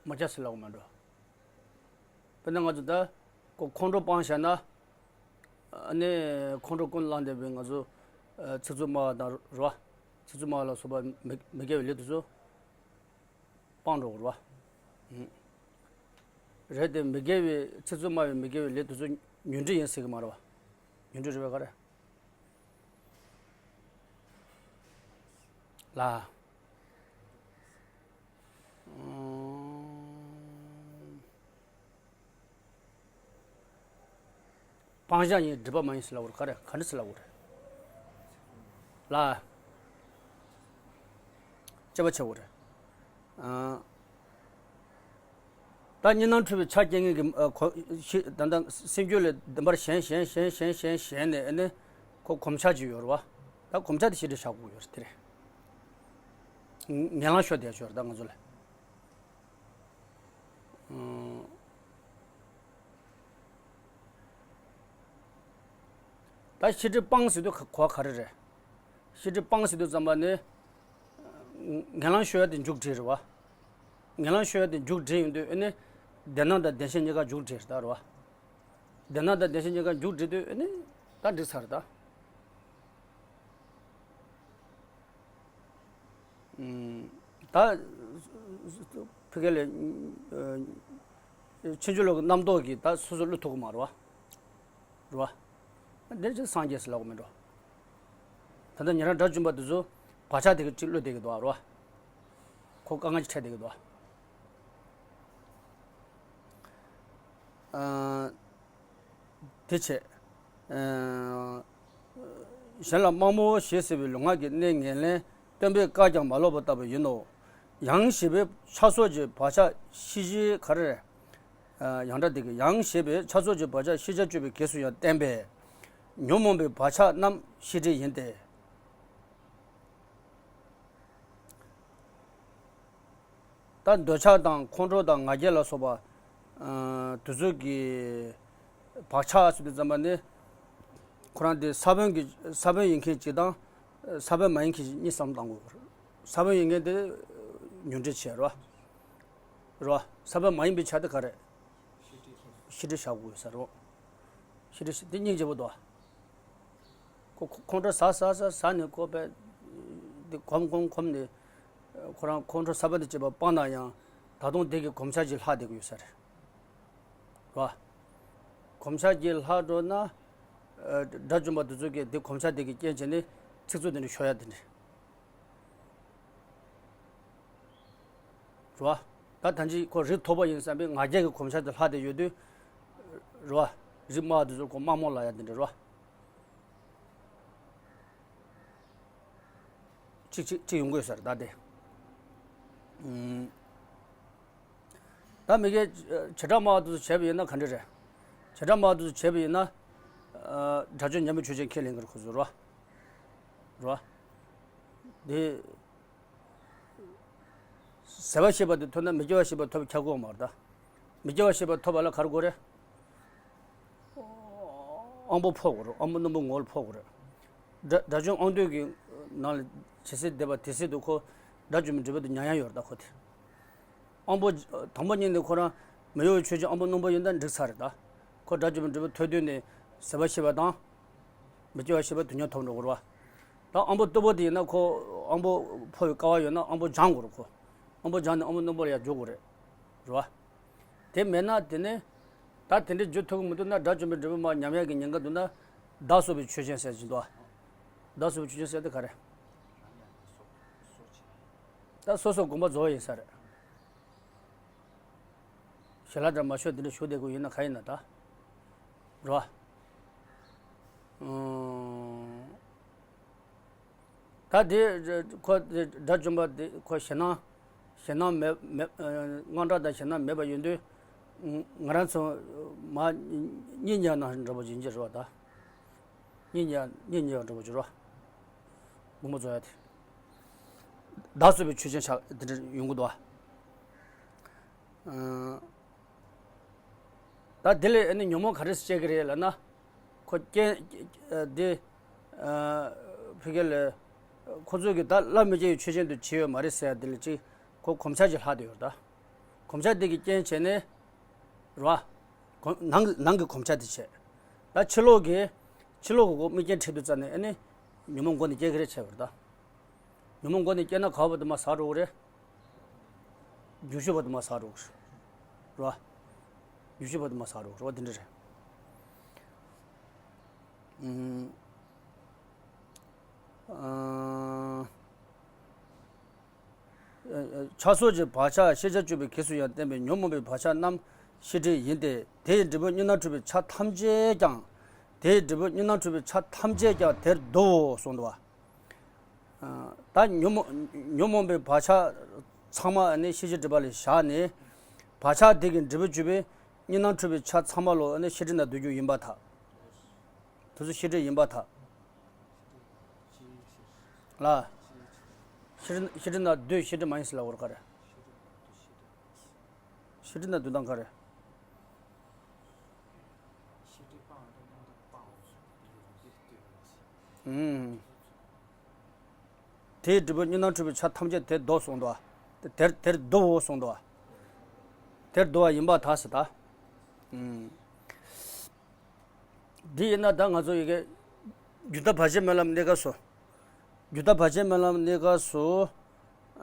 མ་ཁྱབ་ཟེར་ལབ་དགོས་མ་འགྲོ། དཔེར་ན་ང་ཚོ་ད་ཁོ་ཁོང་ཁྲོ་སྤང་བྱས་ན། ཨ་ནི་ཁོང་ཁྲོ་ཀུན་བླངས་བསྡད་པའི་ང་ཚོ་ཚིག་རྩུབ་སྨྲ་བ་དང་རོ། ཚིག་རྩུབ་སྨྲ་བ་ལ་སོགས་པ་མི་མི་དགེ་བའི་ལས་དེ་ཚོ་སྤང་འགྲོ་དགོས་རོ། རེད་དེ་མི་དགེ་བའི་ཚིག་རྩུབ་སྨྲ་བའི་མི་དགེ་བའི་ལས་དེ་ཚོ་ཉོན་སྒྲིབ་ཡིན་ཟེར་གི་མ་རེད་བ། ཉོན་སྒྲིབ་རེད་བ་ག་རེ། ལ། སྤང་བྱ་ཡིན་སྒྲིབ་པ་མ་ཡིན་ཟེར་ལབ་དགོས་རེད་ག་རེ་ག་འདྲ་ཟེར་ལབ་དགོས་རེད། ལ། དཔྱད་པ་བྱེད་དགོས་རེད། ད་གཉིས་སྣང་འཁྲུལ་བའི་ཆ་སྐྱེ་མཁན་གྱི་གོ་ཤེས་ད་ལྟ་སེམས་རྒྱུད་ལ་བདེན་པར་ཞེན་ཞེན་ཞེན་ཞེན་ཞེན་ཞེན་ནས་ཨ་ནི་ཁོ་གོམས་ཆག་ཅིག་ཡོད་རེད་བ། ད་གོམས་ཆག་དེ་ཤེས་སྒྲིབ་བཞག་དགོས་ཡོད་རེད་དེ་རེད། ངན་ལང་ཤོར་བསྡད་ཡོད་རེད་ད་ང་ཚོ་ལ། ད་ཤེས་སྒྲིབ་སྤངས་ཟེར་དུས་གོ་བ་ག་རེ་རེད། ཤེས་སྒྲིབ་སྤངས་ཟེར་དུས་ཙམ་པ་ནི། ངན་ལང་ཤོར་ཡ་དེ་མཇུག་སྒྲིལ་རེད་བ། ངན་ལང་ཤོར་ཡ་དེ་མཇུག་སྒྲིལ་ཡོང་དུས་ཨ་ནི། བདེན་སྣང་དང་བདེན་ཞེན་གཉིས་ཀ་མཇུག་སྒྲིལ་རེད་ད་རེད་བ། བདེན་སྣང་དང་བདེན་ཞེན་གཉིས་ཀ་མཇུག་སྒྲིལ་དུས་ཨ་ནི། ད་འགྲིག་ཚར་ད། ད། ཕ་གི་ལ། ཕྱིན་ཅི་ལོག་གི་རྣམ་རྟོག་གིས་ད་སོ་སོ་བསླུ་ཐུབ་ཀྱི་མ་རེད་བ། རེད་བ། འདིར་ཅིག་སངས་རྒྱས་སུ་ལབ་དགོས་མི་འགྲོ། ད་ལྟ་ཉན་རང་དགྲ་བཅོམ་པ་དེ་ཚོ་བག་ཆགས་དེ་གི་ཅིག་བློས་བསྡད་ཀྱི་འདུག་ཨ་རོ། ཁོ་དཀའ་ངལ་ཅིག་འཕྲད་བསྡད་ཀྱི་འདུག་ཨ། དེ་བྱས། གཞན་ལ་མ་རྨོངས་ཞེས་ཟེར་བའི་ལུས་ངག་གི་གནད་ངན་ལེན་སྟོན་པས་བཀག་ཀྱང་མ་ལོག་པ་ལྟ་བུ་ཡིན་ནོ། ཡང་ཞེས་པའི་ཆགས་སོགས་ཀྱི་བག་ཆགས་ཤེས་བྱའི་ག་རེ། ཡང་སྒྲ་འདི་གིས་ཡང་ཞེས་པའི་ཆགས་སོགས་ཀྱི་བག་ཆགས་ཤེས་བྱ་དཔྱོད་པའི་གེགས་སུ་ཡང་བསྟན་པས། ཉོན་མོངས་པའི་བག་ཆགས་རྣམས་ཤེས་སྒྲིབ་ཡིན་ཏེ། ད་འདོད་ཆགས་དང་ཁོང་ཁྲོ་དང་ང་རྒྱལ་ལ་སོགས་པ། དེ་ཚོ་གི་བག་ཆགས་ཟེར་དུས་ཙམ་པ་ནི། ཁོ་རང་དེ་ས་བོན་གྱི་ས་བོན་ཡིན་མཁན་གཅིག་དང་། ས་བོན་མ་ཡིན་མཁན་གཉིས་བསམ་བློ་བཏང་དགོས། ས་བོན་ཡིན་མཁན་དེ་ཉོན་སྒྲིབ་བྱས་རོ། རོ། ས་བོན་མ་ཡིན་པའི་ཆ་དེ་ག་རེད། ཤེས་སྒྲིབ་བཞག་དགོས་ས་རོ། ཤེས་སྒྲིབ་དེ་སྙིང་རྗེ་པོ་འདུག་ཁོ་ཁོ་ཁོང་ཁྲོ་ཟ་ཟ་ཟ་ཟ་ནས་ཁོ་པས་འདི་གོམ་གོམ་གོམ་ནས་ཁོ་རང་ཁོང་ཁྲོ་ཟ་བ་དེ་བྱེད་པ་སྤངས་ན་ཡང་ད་དུང་དེ་གི་གོམས་ཆ་ཅིག་ལྷག་བསྡད་ཀྱི་ཡོད་ས་རེད། རོ། གོམས་ཆ་ཅིག་ལྷག་འགྲོ་ན། དགྲ་བཅོམ་པ་དེ་ཚོ་གིས་དེ་གོམས་ཆ་དེ་གི་རྐྱེན་བྱས་ནས་ཚིག་རྩུབ་དེ་འདྲ་ཤོར་ཡ་དེ་འདྲ། རོ། ད་ད་ཅི་ཁོ་རིགས་མཐོ་པོ་ཡིན་བསམ་པའི་ང་རྒྱལ་གྱི་གོམས་ཆ་དེ་ལྷག་བསྡད་ཡོད་དུས། རོ། རིགས་དམའ་བ་དེ་ཚོར་ཁོ་དམའ་མོ་ལབ་ཡ་དེ་འདྲ་རོ། གཅིག་གཅིག་གཅིག་ཡོང་གི་ཡོད་ས་རེད་ད་དེ། ད་མི་དགེ་བྱེ་བྲག་སྨྲ་བ་དེ་ཚོ་བྱས་པ་ཡིན་ན་ག་འདྲ་རེད། བྱེ་བྲག་སྨྲ་བ་དེ་ཚོ་བྱས་པ་ཡིན་ན། ཨ། དགྲ་བཅོམ་ཉམས་པའི་ཆོས་ཅན་ཁས་ལེན་གྱི་རེད་ཁོ་ཚོ་རེད་བ། རེད་བ། དེ། ཟད་པ་ཤེས་པ་དེ་ཐོབ་ན་མི་སྐྱེ་བ་ཤེས་པ་ཐོབ་ཁྱབ་ཀྱི་ཡོད་མ་རེད་ད། མི་སྐྱེ་བ་ཤེས་པ་ཐོབ་པ་ལ་ག་རེ་དགོས་རེད། དབང་པོ་འཕོ་དགོས་རེད། དབང་པོ་རྣོན་པོ་ངོ་བོ་ལ་འཕོ་དགོས་རེད། དགྲ་དགྲ་བཅོམ་དབང་འདུས་ཀྱི་ནང་ལ་ཇི་སྲིད་བསྡད་པ་དེ་སྲིད་དུ་ཁོ་དགྲ་བཅོམ་པའི་འབྲས་བུ་དེ་མྱང་ཡ་ཡོད་རེད་ད་ཁོ་དེ། དབང་པོ་དང་པོ་ཉིད་ནས་ཁོ་རང་མི་གཡོ་བའི་ཆོས་ཅན་དབང་པོ་རྣོན་པོ་ཡིན་ན་འགྲིག་ཚར་རེད་ད། ཁོ་དགྲ་བཅོམ་པའི་འབྲས་བུ་ཐོབ་དུས་ནས་ཟད་པ་ཤེས་པ་དང་། མི་སྐྱེ་བ་ཤེས་པ་དུས་མཉམ་ཐོབ་འགྲོ་དགོས་རེད་བ། ད་དབང་པོ་རྟུལ་པོ་དེ་ཡིན་ན་ཁོ་དབང་པོ་འཕོ་བའི་སྐལ་བ་ཡོད་ན་དབང་པོ་སྦྱང་དགོས་རེད་ཁོ། དབང་པོ་སྦྱངས་ནས་དབང་པོ་རྣོན་པོ་ལ་ཡར་འགྲོ་དགོས་རེད། རེད་བ། དེ་མེད་ན་དེ་ནས། ད་དེ་འདྲའི་རྒྱུ་ཐུབ་ཀྱི་མི་འདུག་ན་དགྲ་བཅོམ་པའི་འབྲས་བུ་མར་མྱང་ཡག་གི་ཉེན་ཁ་འདུག་ན། བདག་སོགས་པའི་ཆོས་ཅན་ཟེར་གྱི་འདུག་ཨ། བདག་སོགས་པའི་ཆོས་ཅན་ཟེར་དེ་ག་རེ། ད་སོ་སོ་དགོངས་པ་རྫོགས་ཡིན་ས་རེད། ཞལ་ལག་འདྲ་མ་ཤོར་དེ་འདྲ་ཞུ་བསྡད་དགོས་ཡིན་ན་ག་ཡིན་ན་ད། རོ། ཨང་། ད་དེ་ཁོ་དགྲ་བཅོམ་པ་དེ་ཁོ་ཞེད་སྣང་ཞེད་སྣང་མེད་མེད། དངངས་སྐྲག་དང་ཞེད་སྣང་མེད་པ་ཡིན་དུས། ང་རང་ཚོ་མ་གཉིད་ཉལ་ན་འདྲ་པོ་ཡིན་གྱི་རེད་བ་ད། གཉིད་ཉལ་གཉིད་ཉལ་བ་འདྲ་པོ་ཅིག་རེད་བ། དགོངས་པ་རྫོགས་ཡ་དེ། བདག་སོགས་པའི་ཆོས་ཅན་ཆགས་དེ་འདྲ་ཡོང་གི་འདུག་བ། ཨང་། ད་དེ་ལས་ཨ་ནི་ཉོན་མོངས་ག་རེ་སྐྱེ་གི་རེད་ལབ་ན། ཁོ་རྐྱེན་འདི་ཕ་གི་ལ་ཁོ་ཚོས་ཀྱི་ད་སླར་མི་སྐྱེ་བའི་ཆོས་ཅན་དུ་བྱས་ཡོད་མ་རེད་ཟེར་ཡ་དེ་ལ་ཅིག་ཁོ་གོམས་ཆ་ཅིག་ལྷག་བསྡད་ཡོད་རེད་ད། གོམས་ཆ་དེ་གི་རྐྱེན་བྱས་ནས་རེད་བ། གོམ་ནང་ནང་གི་གོམས་ཆ་དེ་བྱས། ད་ཕྱི་ལོགས་ཀྱི་ཕྱི་ལོགས་ཀྱི་ཁོ་དམིགས་རྐྱེན་འཕྲད་དུས་ཙ་ནས་ཨ་ནི་ཉོན་མོངས་མགོ་ནས་སྐྱེ་གི་རེད་བྱས་པ་རེད་ད། ཉོན་མོངས་མགོ་ནས་སྐྱེས་ན་ག་བར་དུ་མར་ཟག་འགྲོ་གི་རེད། རྒྱུ་ཤུགས་བར་དུ་མར་ཟག་འགྲོ་གི་རེད། རེད་བ། རྒྱུ་ཤུགས་བར་དུ་མར་ཟག་འགྲོ་གི་རེད་བ་འདི་འདྲ་རེད། ཨུམ། ཨང་། ཆགས་སོགས་ཀྱི་བག་ཆགས་ཤེས་བྱ་སྤྱོད་པའི་གེགས་སུ་ཡང་བསྟན་པའི་ཉོན་མོངས་པའི་བག་ཆགས་རྣམས་ཤེས་སྒྲིབ་ཡིན་ཏེ། དེའི་འབྲས་བུ་གཉིས་སྣང་འཁྲུལ་པའི་ཆ་ཐམས་ཅད་ཀྱང་། དེའི་འབྲས་བུ་གཉིས་སྣང་འཁྲུལ་པའི་ཆ་ཐམས་ཅད་ཀྱང་དེར་བསྡུའོ་གསུངས་འདུག་བ། ད་ཉོན་མོངས་ཉོན་མོངས་པའི་བག་ཆགས་ཚང་མ་ནི་ཤེས་བྱའི་སྒྲིབ་པ་ལ་བཞག་ནས། བག་ཆགས་དེ་གི་འབྲས་བུ་གྱུར་པའི་གཉིས་སྣང་འཁྲུལ་པའི་ཆ་ཚང་མ་ལོ་ནི་ཤེས་སྒྲིབ་ན་འདུ་རྒྱུ་ཡིན་པར་ཐལ། དེ་ཚོ་ཤེས་སྒྲིབ་ཡིན་པར་ཐལ། ལ། ཤེས་སྒྲིབ་ཤེས་སྒྲིབ་ན་འདུས་ཤེས་སྒྲིབ་མ་ཡིན་ཟེར་ལབ་དགོས་རེད་ག་རེ། ཤེས་སྒྲིབ་ན་འདུ་སྟངས་ག་རེ། ཨུམ། དེའི་འབྲས་བུ་གཉིས་སྣང་འཁྲུལ་པའི་ཆ་ཐམས་ཅད་དེར་བསྡུའོ་གསུངས་འདུག་བ། དེར་དེར་བསྡུའོ་གསུངས་འདུག་བ། དེར་བསྡུ་བ་ཡིན་པར་ཐལ་ཟེར་ད། ཨུམ། འདི་ཡིན་ན་ད་ང་ཚོ་ཡི་གེ་རྒྱུ་དང་བར་ཆད་སྨོན་ལམ་གནས་སྐབས་སུ། རྒྱུ་དང་བར་ཆད་སྨོན་ལམ་གནས་སྐབས་སུ།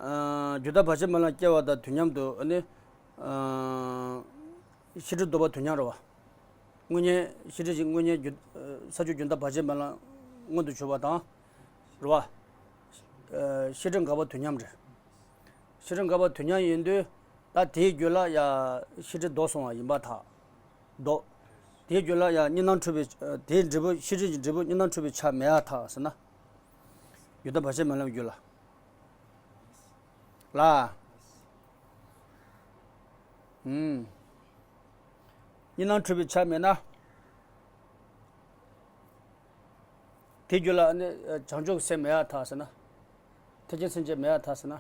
ཨ། རྒྱུ་དང་བར་ཆད་སྨོན་ལམ་སྐྱེ་བ་དང་དུས་མཉམ་དུ་ཨ་ནི། ཨ། ཤེས་སྒྲིབ་ལྡོག་པ་དུས་མཉམ་རེད་བ། དངོས་གཉེན་ཤེས་སྒྲིབ་ཀྱི་དངོས་གཉེན་རྒྱུ། ས་བཅུ་རྒྱུ་དང་བར་ཆད་སྨོན་ལམ་མངོན་དུ་གྱུར་པ་དང་། རེད་བ། ཨ། ཤེས་སྒྲིབ་འགག་པ་དུས་མཉམ་རེད། ཤེས་སྒྲིབ་འགག་པ་དུས་མཉམ་ཡིན་དུས། ད་དེའི་རྒྱུད་ལ་ཡ་ཤེས་སྒྲིབ་ལྡོག་སོང་བ་ཡིན་པར་ཐལ། ལྡོག་དེའི་རྒྱུད་ལ་ཡ་གཉིས་སྣང་འཁྲུལ་པའི། དེའི་འབྲས་བུ་ཤེས་སྒྲིབ་ཀྱི་འབྲས་བུ་གཉིས་སྣང་འཁྲུལ་པའི་ཆ་མེད་པར་ཐལ་ཟེར་ན། རྒྱུ་དང་བར་ཆད་སྨོན་ལམ་རྒྱུད་ལ། ལ། ཨུམ། གཉིས་སྣང་འཁྲུལ་པའི་ཆ་མེད་ན། དེ་རྒྱུད་ལ་ནི་བྱང་ཆུབ་སེམས་མེད་པར་ཐལ་ཟེར་ན། ཐེག་ཆེན་སེམས་བསྐྱེད་མེད་པར་ཐལ་ཟེར་ན།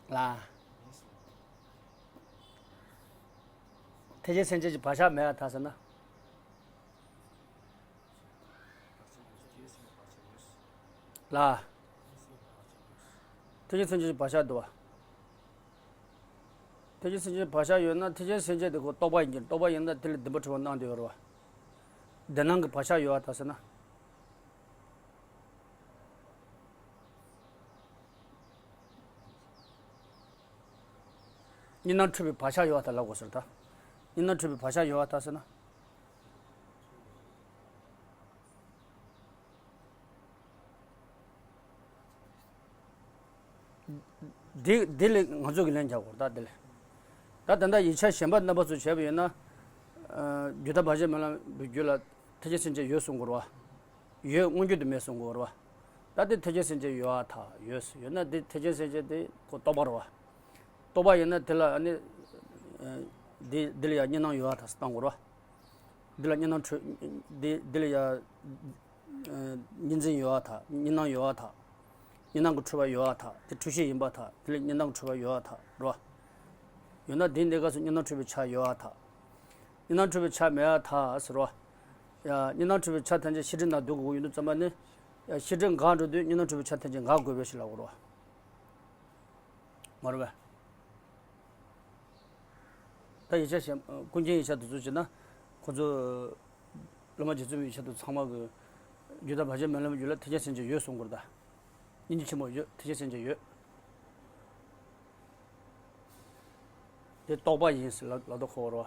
ལ། ཐེག་ཆེན་སེམས་བསྐྱེད་ཀྱི་བག་ཆགས་མེད་པར་ཐལ་ཟེར་ན། ལ། ཐེག་ཆེན་སེམས་བསྐྱེད་ཀྱི་བག་ཆགས་འདུག་བ། ཐེག་ཆེན་སེམས་བསྐྱེད་བག་ཆགས་ཡོད་ན་ཐེག་ཆེན་སེམས་བསྐྱེད་དེ་ཁོ་རྟོག་པ་ཡིན་གྱི། རྟོག་པ་ཡིན་ན་དེ་ལ་བདེན་པ་གྲུབ་པ་གནང་བསྡད་ཡོད་རེད་བ། བདེན་སྣང་གི་བག་ཆགས་ཡོད་པར་ཐལ་ཟེར་ན། གཉིས་སྣང་འཁྲུལ་པའི་བག་ཆགས་ཡོད་པར་ཐལ་ལབ་དགོས་ཟེར་ད། གཉིས་སྣང་འཁྲུལ་པའི་བག་ཆགས་ཡོད་པར་ཐལ་ཟེར་ན། འདི་འདི་ལས་ང་ཚོ་གི་ལན་རྒྱག་དགོས་ད་འདི་ལས། ད་ད་ལྟ་ཡིག་ཆ་གཞན་པ་རྣམ་པ་ཚོ་བྱས་པ་ཡིན་ན། ཨ། རྒྱུ་དང་བར་ཆད་སྨོན་ལམ་པའི་རྒྱུད་ལ་ཐེག་ཆེན་སེམས་བསྐྱེད་ཡོད་གསུང་དགོས་རེད་བ། ཡོད་མངོན་གྱུར་དུ་མེད་གསུང་དགོས་རེད་བ། ད་དེ་ཐེག་ཆེན་སེམས་བསྐྱེད་ཡོད་པར་ཐལ། ཡོད་ཡོད་ན་དེ་ཐེག་ཆེན་སེམས་བསྐྱེད་དེ་ཁོ་རྟོགས་པ་རེད་བ། རྟོག་པ་ཡིན་ན་དེ་ལ་ཨ་ནི། ཨ། འདི་འདི་ལ་ཡང་གཉིས་སྣང་ཡོད་པར་ཐལ་ཟེར་བཏང་དགོས་རེད་བ། འདི་ལ་གཉིས་སྣང་འཁྲུལ། འདི་འདི་ལ་ཡང་། ཨ། གཉིས་འཛིན་ཡོད་པར་ཐལ། གཉིས་སྣང་ཡོད་པར་ཐལ། གཉིས་སྣང་གི་འཁྲུལ་པ་ཡོད་པར་ཐལ། དེ་འཁྲུལ་ཤེས་ཡིན་པར་ཐལ། དེ་ལ་གཉིས་སྣང་གི་འཁྲུལ་པ་ཡོད་པར་ཐལ་རེད་བ། ཡོད་ན་དེའི་གནས་སྐབས་སུ་གཉིས་སྣང་འཁྲུལ་པའི་ཆ་ཡོད་པར་ཐལ། གཉིས་སྣང་འཁྲུལ་པའི་ཆ་མེད་པར་ཐལ་ཟེར་བ། ཡ། གཉིས་སྣང་འཁྲུལ་པའི་ཆ་ཐམས་ཅད་ཤེས་སྒྲིབ་ནང་སྡུད་དགོས་ཀྱི་ཡོད་དུས་ཙམ་པ་ནི། ཡ། ཤེས་སྒྲིབ་འགག་འགྲོ་དུས་གཉིས་སྣང་འཁྲུལ་པའི་ཆ་ཐམས་ཅད་འགག་དགོས་པས་ཞེས་ལབ་དགོས་རེད་བ། མ་རེད་པས། ད་ཡིག་ཆ་གཞན། ཀུན་མཁྱེན་ཡིག་ཆ་དེ་ཚོ་བྱས་ན། ཁོ་ཚོ་སློབ་མ་རྗེ་བཙུན་མའི་ཡིག་ཆ་དེ་ཚང་མ་གི་རྒྱུད་དང་བར་ཆད་མེད་ལམ་རྒྱུད་ལ་ཐེག་ཆེན་སེམས་བསྐྱེད་ཡོད་གསུང་གི་རེད་ད། སྙིང་རྗེ་ཆེན་པོ་ཡོད། ཐེག་ཆེན་སེམས་བསྐྱེད་ཡོད། དེ་རྟོག་པ་ཡིན་ཟེར་ལབ་ལབ་དུས་ཁོ་རེད་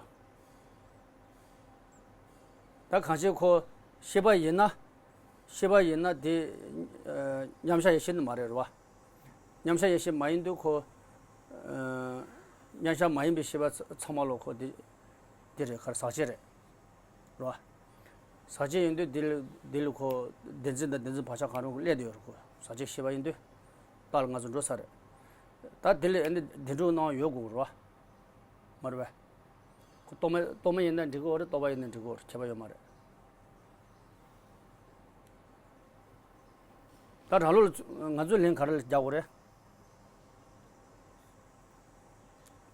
བ། ད་གང་ཕྱིར་ཁོ་ཤེས་པ་ཡིན་ན། ཤེས་པ་ཡིན་ན་དེ། ཨ། མཉམ་གཞག་ཡེ་ཤེས་ནི་མ་རེད་རེད་བ། མཉམ་གཞག་ཡེ་ཤེས་མ་ཡིན་དུས་ཁོ། ཨ། མཉམ་གཞག་མ་ཡིན་པའི་ཤེས་པ་ཚ་ཚང་མ་ལོ་ཁོ་དེ། དེ་རེད། ག་རེ་ཟག་བཅས་རེད། རེད་བ། ཟག་བཅས་ཡིན་དུས་དེ་ལ་དེ་ལ་ཁོ་བདེན་འཛིན་དང་བདེན་འཛིན་བག་ཆགས་གང་རུང་སླེབས་བསྡད་ཡོད་རེད། ཁོ་ཟག་བཅས་ཤེས་པ་ཡིན་དུས། རྟགས་ལ་ང་ཚོ་འགྲོ་ས་རེད། ད་དེ་ལ་ཨ་ནི་བདེན་གྲུབ་སྣང་བ་ཡོད་དགོས་རེད་བ། མ་རེད་པས། ཁོ་རྟོག་མེད་རྟོག་མེད་ཡིན་ན་འགྲིག་གི་ཡོད་རེད། རྟོག་པ་ཡིན་ན་འགྲིག་གི་ཡོད་རེད། ཁྱད་པར་ཡོད་མ་རེད། ད་རང་ལུགས་ལ་ང་ཚོས་ལན་ག་རེ་རྒྱག་དགོས་རེད།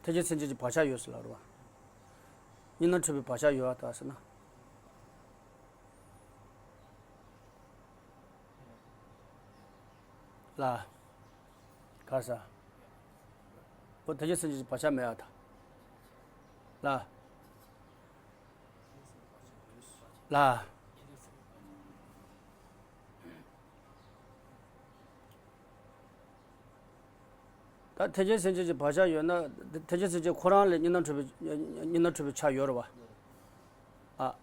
ཐེག་ཆེན་སེམས་བསྐྱེད་ཀྱི་བག་ཆགས་ཡོད་ཟེར་ལབ་རེད་བ། གཉིས་སྣང་འཁྲུལ་པའི་བག་ཆགས་ཡོད་པར་ཐལ་ཟེར་ན། ལ། ག་རེ་ཟེར། ཁོ་ཐེག་ཆེན་སེམས་བསྐྱེད་ཀྱི་བག་ཆགས་མེད་པར་ཐལ། ལ། ལ། ད་ཐེག་ཆེན་སེམས་བསྐྱེད་ཀྱི་བག་ཆགས་ཡོད་ན། ཐེག་ཆེན་སེམས་བསྐྱེད་ཁོ་རང་ལ་གཉིས་སྣང་འཁྲུལ་པའི་གཉིས་སྣང་འཁྲུལ་པའི་ཆ་ཡོད་རེད་བ། ཨ།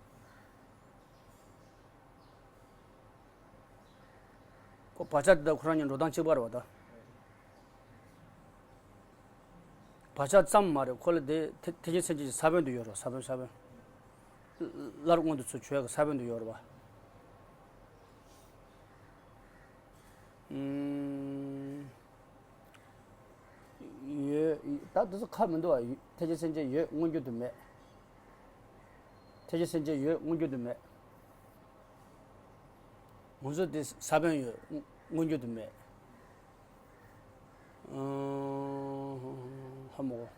ཁོ་བག་ཆགས་དེ་དག་ཁོ་རང་གཉིས་འགྲོ་སྟངས་གཅིག་པ་རེད་བ་ད། བག་ཆགས་ཙམ་མ་རེད། ཁོ་ལ་དེ་ཐེག་ཐེག་ཆེན་སེམས་བསྐྱེད་ཀྱི་ས་བོན་དུ་ཡོད་རེད། ས་བོན། ས་བོན། སླར་མངོན་དུ་ཚུར་བྱོན་ཡག་གི་ས་བོན་དུ་ཡོད་རེད་བ། ཨུམ། ཡོད། ད་དེ་ཚོ་ཁ་མི་འདུག་བ། ཐེག་ཆེན་སེམས་བསྐྱེད་ཡོད་མངོན་གྱུར་དུ་མེད། ཐེག་ཆེན་སེམས་བསྐྱེད་ཡོད་མངོན་གྱུར་དུ་མེད། ང་ཚོ་དེ་ས་བོན་ཡོད། མངོན་གྱུར་དུ་མེད། ཨང་། ཧ་མ་གོ།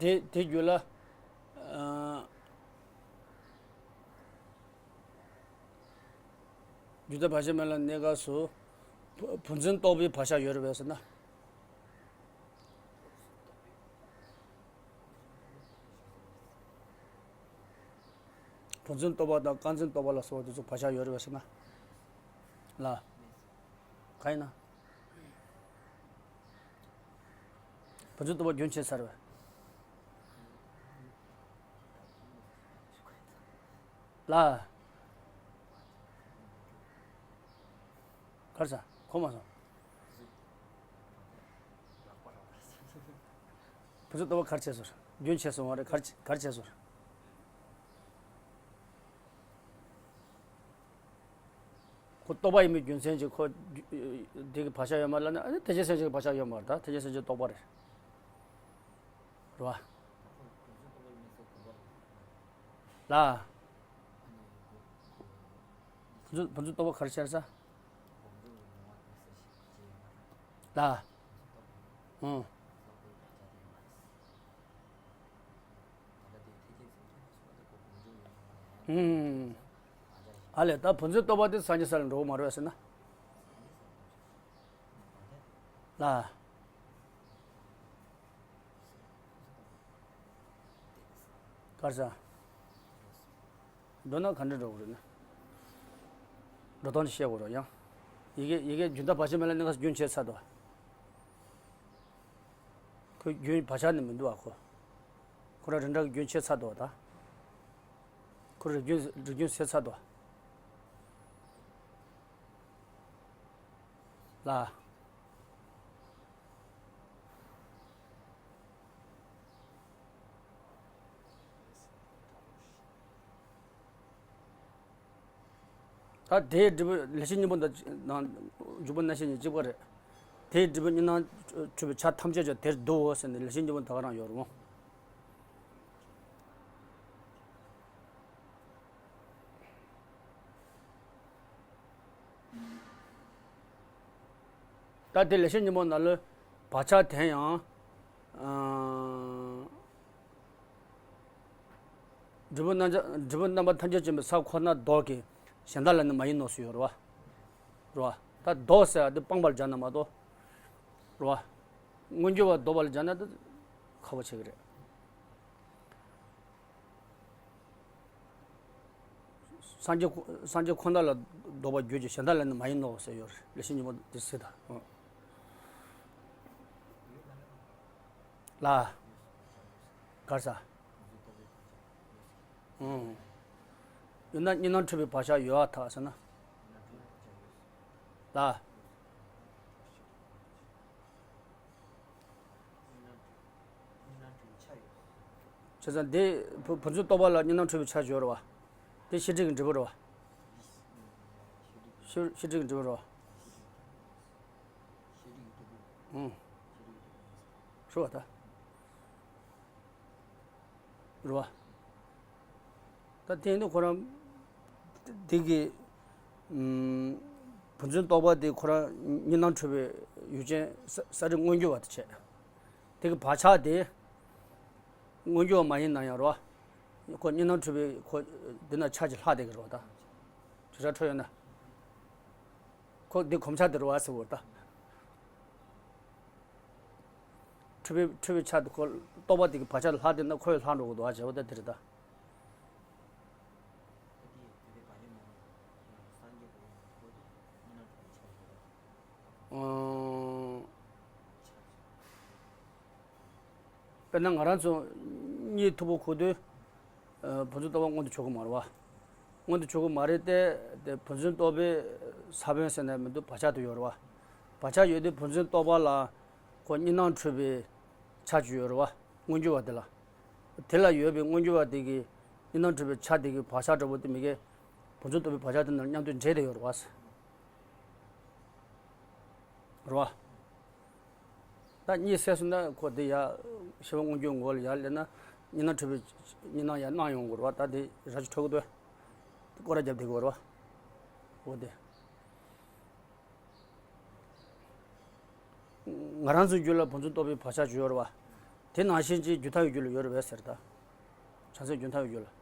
དེ་དེ་རྒྱུད་ལ། ཨ། རྒྱུད་དང་བར་ཆད་མེད་ལ་གནས་སྐབས་སུ། བུ་བུ་འཛིན་རྟོག་པའི་བག་ཆགས་ཡོད་རེད་པས་ཟེར་ན། བུ་འཛིན་རྟོག་པ་དང་རྐང་འཛིན་རྟོག་པ་ལ་སོགས་པ་དེ་ཚོ་བག་ཆགས་ཡོད་རེད་པས་ཟེར་ན། ལ། གང་ཡིན་ན། བུ་འཛིན་རྟོག་པ་རྒྱུན་ཆད་ཚར་བས། ལ། ག་རེ་ཟ། གོ་མ་སོང་། བུ་འཛིན་རྟོག་པ་ག་རེ་བྱས་སོང་། རྒྱུན་ཆད་སོང་བ་རེད། ག་རེ་ག་རེ་བྱས་སོང་། ཁོ་རྟོག་པ་ཡིན་པའི་རྒྱུ་མཚན་གྱིས་ཁོ་རྒྱུ་དེ་གི་བག་ཆགས་ཡོད་མ་རེད་ལབ་ན། ཨ་ནི་ཐེག་ཆེན་སེམས་བསྐྱེད་ཀྱི་བག་ཆགས་ཡོད་མ་རེད། ད་ཐེག་ཆེན་སེམས་བསྐྱེད་རྟོག་པ་རེད། རེད་བ། ལ། བུ་འཛིན་བུ་འཛིན་རྟོག་པ་ག་རེ་བྱས་ས། ལ། ཨང་། ཨང་། ཨ་ལས། ད་བུ་འཛིན་རྟོག་པ་དེ་སངས་རྒྱས་ས་ལ་འགྲོ་གི་མ་རེད་ཟེར་ན། ལ། ག་རེ་ཟ། མདོར་ན་ག་འདྲ་འགྲོ་གི་རེད་ན། འགྲོ་སྟངས་ཤེས་དགོས་རེད་ཡང་། ཡི་གེ་ཡི་གེ་རྒྱུན་དང་བར་ཆད་མེད་ལ་གནས་སྐབས་རྒྱུན་ཆད་ཚར་འདུག་ཁོ་རྒྱུན་བག་ཆགས་ནི་མི་འདུག་ཨ་ཁོ། ཁོ་རང་རིགས་འདྲ་གི་རྒྱུན་ཆད་ཚར་འདུག་ད། ཁོ་རིགས་རྒྱུན་རིགས་རྒྱུན་ཆད་ཚར་འདུག་ལ། ད་དེའི་འབྲས་བུ་ལེགས་བཤད་སྙིང་པོ་དང་ནང་འཇུག་པ་རྣམ་བཤད་གཉིས་གཅིག་པ་རེད། དེའི་འབྲས་བུ་གཉིས་སྣང་འཁྲུལ་པའི་ཆ་ཐམས་ཅད་ཀྱང་དེར་བསྡུའོ་ཟེར་ནས་ལེགས་བཤད་སྙིང་པོ་ད་ག་རང་ཡོད་རེད་མོ། ད་དེ་ལེགས་བཤད་སྙིང་པོ་ནང་ལ་བག་ཆགས་དེ་ཡང་། ཨ། འབྲས་བུ་རྣམ་འབྲས་བུ་རྣམ་པ་ཐམས་ཅད་འབྱུང་བའི་ས་ཁོ་ན་ལྡོག་གི་གཞན་དག་ལ་ནི་མ་ཡིན་ནོ་ཟེར་ཡོད་རེད་བ། རེད་བ། ད་ལྡོག་ཟེར་བ་དེ་སྤངས་པ་ལ་སྦྱར་ན་མ་གཏོགས། རེད་བ། མངོན་གྱུར་བ་ལྡོག་པ་ལ་སྦྱར་ན་དེ་ཁག་པོ་ཆགས་ཀྱི་རེད། སངས་རྒྱས་སངས་རྒྱས་ཁོ་ན་ལ་ལྡོག་པ་གྱུར་ཅིང་གཞན་དག་ལ་ནི་མ་ཡིན་ནོ་ཟེར་ཡོད་རེད། ལེགས་བཤད་སྙིང་པོ་དེ་ཟེར་ད། ལ། གར་ས། ཨང་། ཡོད་ན་གཉིས་སྣང་འཁྲུལ་པའི་བག་ཆགས་ཡོད་པར་ཐལ་ཟེར་ན། ལ། བྱས་ཙང་འདི་ཕུ་ཕུན་སུམ་ཚོགས་པ་ལ་གཉིས་སྣང་འཁྲུལ་པའི་ཆ་ཡོད་རེད་བ། དེ་ཤེས་སྒྲིབ་ཀྱི་འབྲས་བུ་རེད་བ། ཤེས་ཤེས་སྒྲིབ་ཀྱི་འབྲས་བུ་རེད་བ། ཨང་། རེད་བ་ད། རེད་བ། ད་དེ་ནི་ཁོ་རང་དེ་གི་ཨམ། ཕུན་སུམ་ཚོགས་པ་དེ་ཁོ་རང་གཉིས་སྣང་འཁྲུལ་པའི་ཡུལ་ཅན་ས་ས་རིག་མངོན་གྱུར་བ་དེ་བྱས། དེ་གི་བག་ཆགས་དེ་མངོན་གྱུར་བ་མ་ཡིན་ན་ཡང་རེད་བ། ཁོ་གཉིས་སྣང་འཁྲུལ་པའི་ཁོ་འདི་ན་ཆ་ཅིག་ལྷག་བསྡད་ཀྱི་རེད་བ་ད། བྱེ་བྲག་འཕྲོད་ཡོད་ན། ཁོ་འདི་གོམས་ཆ་དེ་རེད་བ་ཟེར་བ་ད། འཁྲུལ་པའི་འཁྲུལ་པའི་ཆ་དེ་ཁོ་རྟོག་པ་དེ་གི་བག་ཆགས་ལྷག་བསྡད་ན་ཁོ་ཡང་ལྷག་འགྲོ་གི་འདུག་བ་བྱས་པ་ད་དེ་རེད་ད། ཨང་། དཔེར་ན་ང་རང་ཚོ་གཉིད་མཐུག་པོ་ཁུག་དུས། ཨ། ཕུན་སུམ་རྟོགས་པ་མངོན་དུ་གྱུར་གི་མ་རེད་བ། མངོན་དུ་གྱུར་གི་མ་རེད་དེ། དེ་ཕུན་སུམ་རྟོགས་པའི་ས་བོན་ཟེར་ནས་མི་འདུག་བག་ཆགས་དེ་ཡོད་རེད་བ། བག་ཆགས་ཡོད་དུས་ཕུན་སུམ་རྟོགས་པ་ལ་ཁོ་གཉིས་སྣང་འཁྲུལ་པའི་ཆ་ཅིག་ཡོད་རེད་བ། མངོན་གྱུར་བ་དེ་ལ། དེ་ལ་ཡོད་པའི་མངོན་གྱུར་བ་དེ་གི་གཉིས་སྣང་འཁྲུལ་པའི་ཆ་དེ་གི་བག་ཆགས་འདྲ་པོ་དེ་མི་དགེ། ཕུན་སུམ་རྟོགས་པའི་བག་ཆགས་དེ་ནང་མཉམ་དུ་འདྲེས་ཏེ་ཡོད་རེད་བ། རེད་བ། ད་གཉིད་སད་སོང་ན་ཁོ་དེ་ཡ། ཤེས་པ་མངོན་གྱུར་ངོ་ལ་ཡར་སླེབས་ན་གཉིས་སྣང་འཁྲུལ་པའི་གཉིས་སྣང་ཡར་སྣང་ཡོང་གི་རེད་བ། ད་དེ་ར་ཅིག་འཕྲོད་ཀྱི་འདུག་སྐོར་ར་བརྒྱབ་བསྡད་ཀྱི་རེད་བ། འོ་དེ། ང་རང་ཚོའི་རྒྱུད་ལ་ཕུན་སུམ་རྟོགས་པའི་བག་ཆགས་ཅིག་ཡོད་རེད་བ། དེ་ནང་བཞིན་གྱི་རྒྱུན་མཐའ་ཡི་རྒྱུད་ལ་ཡོད་རེད་བས་ཟེར་ད། བྱང་སེམས་རྒྱུན་མཐའ་ཡི་རྒྱུད་ལ།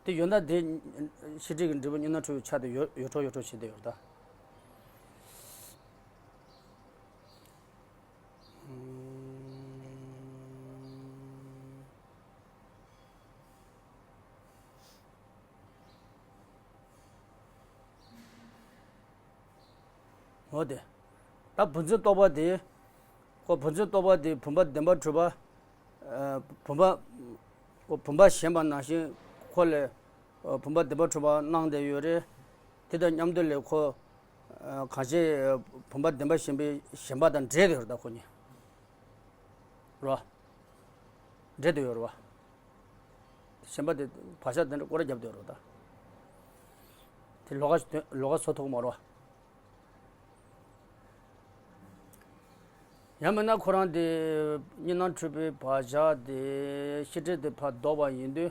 དེ་ཡོད་ན་དེ་ཤེས་སྒྲིབ་ཀྱི་འབྲས་བུ་གཉིས་སྣང་འཁྲུལ་པའི་ཆ་དེ་ཡོད་ཡོད་འགྲོ་ཡོད་འགྲོ་བྱེད་བསྡད་ཡོད་རེད་ད། འོ་དེ། ད་བུམ་འཛིན་རྟོག་པ་དེ། ཁོ་བུམ་འཛིན་རྟོག་པ་དེ་བུམ་པ་བདེན་པར་གྲུབ་པ། ཨ། བུམ་པ། ཁོ་བུམ་པ་ཞེན་པ་ནང་བཞིན་ཁོ་ལས། ཨ། བུམ་པ་བདེན་པར་གྲུབ་པ་སྣང་བསྡད་ཡོད་རེད། དེ་དང་མཉམ་དུ་ལས་ཁོ། ཨ། གང་ཞིག་བུམ་པ་བདེན་པར་ཞེན་པའི་ཞེན་པ་དང་འདྲེས་ཏེ་ཡོད་རེད་ད་ཁོ་གཉིས། རེད་བ། འདྲེས་ཏེ་ཡོད་རེད་བ། ཞེན་པ་དེ་བག་ཆགས་དེ་འདྲ་སྐོར་ར་བརྒྱབ་སྟེ་ཡོད་རེད་བ་ད། དེ་ལོགས་ཀ་ལོགས་ཀ་བཟོ་ཐུབ་ཀྱི་མ་རེད་བ། ཡང་མིན་ན་ཁོ་རང་དེ་གཉིས་སྣང་འཁྲུལ་པའི་བག་ཆགས་དེ་ཤེས་སྒྲིབ་དེ་ཕར་ལྡོག་པ་ཡིན་དུས།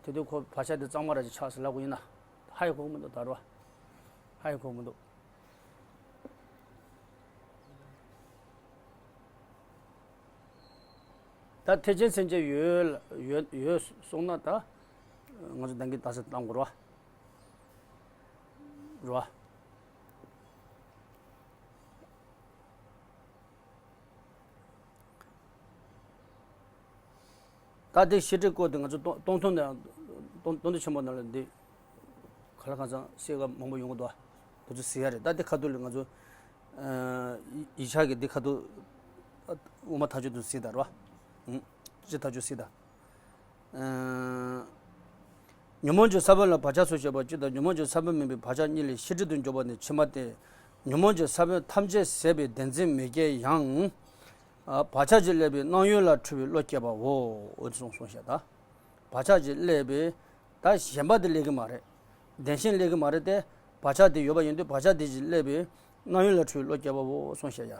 དེ་དུས་ཁོ་བག་ཆགས་དེ་གཙང་མ་ར་ཅིག་ཆགས་ཟེར་ལབ་དགོས་ཡིན་ན། ཧ་ཡང་གོ་གི་མི་འདུག་ད་རེད་བ། ཧ་ཡང་གོ་གི་མི་འདུག་ད་ཐེག་ཆེན་སེམས་བསྐྱེད་ཡོད་ཡོད་ཡོད་གསུངས་ན་ད། ང་ཚོ་གདན་གྱི་རྟགས་གསལ་བཏང་དགོས་རེད་བ། རེད་བ། ད་དེ་ཤེས་སྒྲིབ་སྐོར་དེ་ང་ཚོ་སྟོང་སྟོང་ཐུན་ནང་སྟོང་སྟོང་ཐུན་ཆེན་མོ་ནང་ལ་འདི་ག་ལ་གང་འཚམ་གསལ་ཁ་མང་པོ་ཡོང་གི་འདུག་དེ་ཚོ་གཟིགས་ཡ་རེད། ད་དེ་ཁ་ཐུག་ལ་ང་ཚོ་ཨ་ཡིག་ཆ་གི་འདི་ཁ་ཐུག་དབུ་མ་ཐག་ཆོད་དུ་གཟིགས་དང་རེད་བ། ཨུ། སྤྱི་ཐག་ཆོད་གཟིགས་དང་། ཨ། ཉོན་མོངས་ཀྱི་ས་བོན་ལ་བག་ཆགས་སུ་བྱེད་པ་གཅིག་དང་ཉོན་མོངས་ཀྱི་ས་བོན་མིན་པའི་བག་ཆགས་གཉིས་ལས་ཤེས་སྒྲིབ་ཏུ་འཇོག་པ་ནི་ཕྱི་མ་སྟེ། ཉོན་མོངས་ཀྱི་ས་བོན་ཐམས་ཅད་ཟད་པའི་བདེན་འཛིན་མི་སྐྱེ་ཡང་། ཨ། བག་ཆགས་ཀྱིས་བསླད་པའི་སྣང་ཡུལ་ལ་འཁྲུལ་པའི་བློ་སྐྱེ་བའོ། འོ་དེ་གསུངས་གསུངས་ཤག་ད། བག་ཆགས་ཀྱིས་བསླད་པའི་ད་ཞེན་པ་དེ་སླེབས་ཀྱི་མ་རེད། བདེན་ཞེན་སླེབས་ཀྱི་མ་རེད་དེ། བག་ཆགས་དེ་ཡོད་པ་ཡིན་དུས་བག་ཆགས་དེ་ཅིག་སླེབས་པའི་སྣང་ཡུལ་ལ་འཁྲུལ་བློ་སྐྱེ་བའོ་གསུངས་བཤད་ཡ།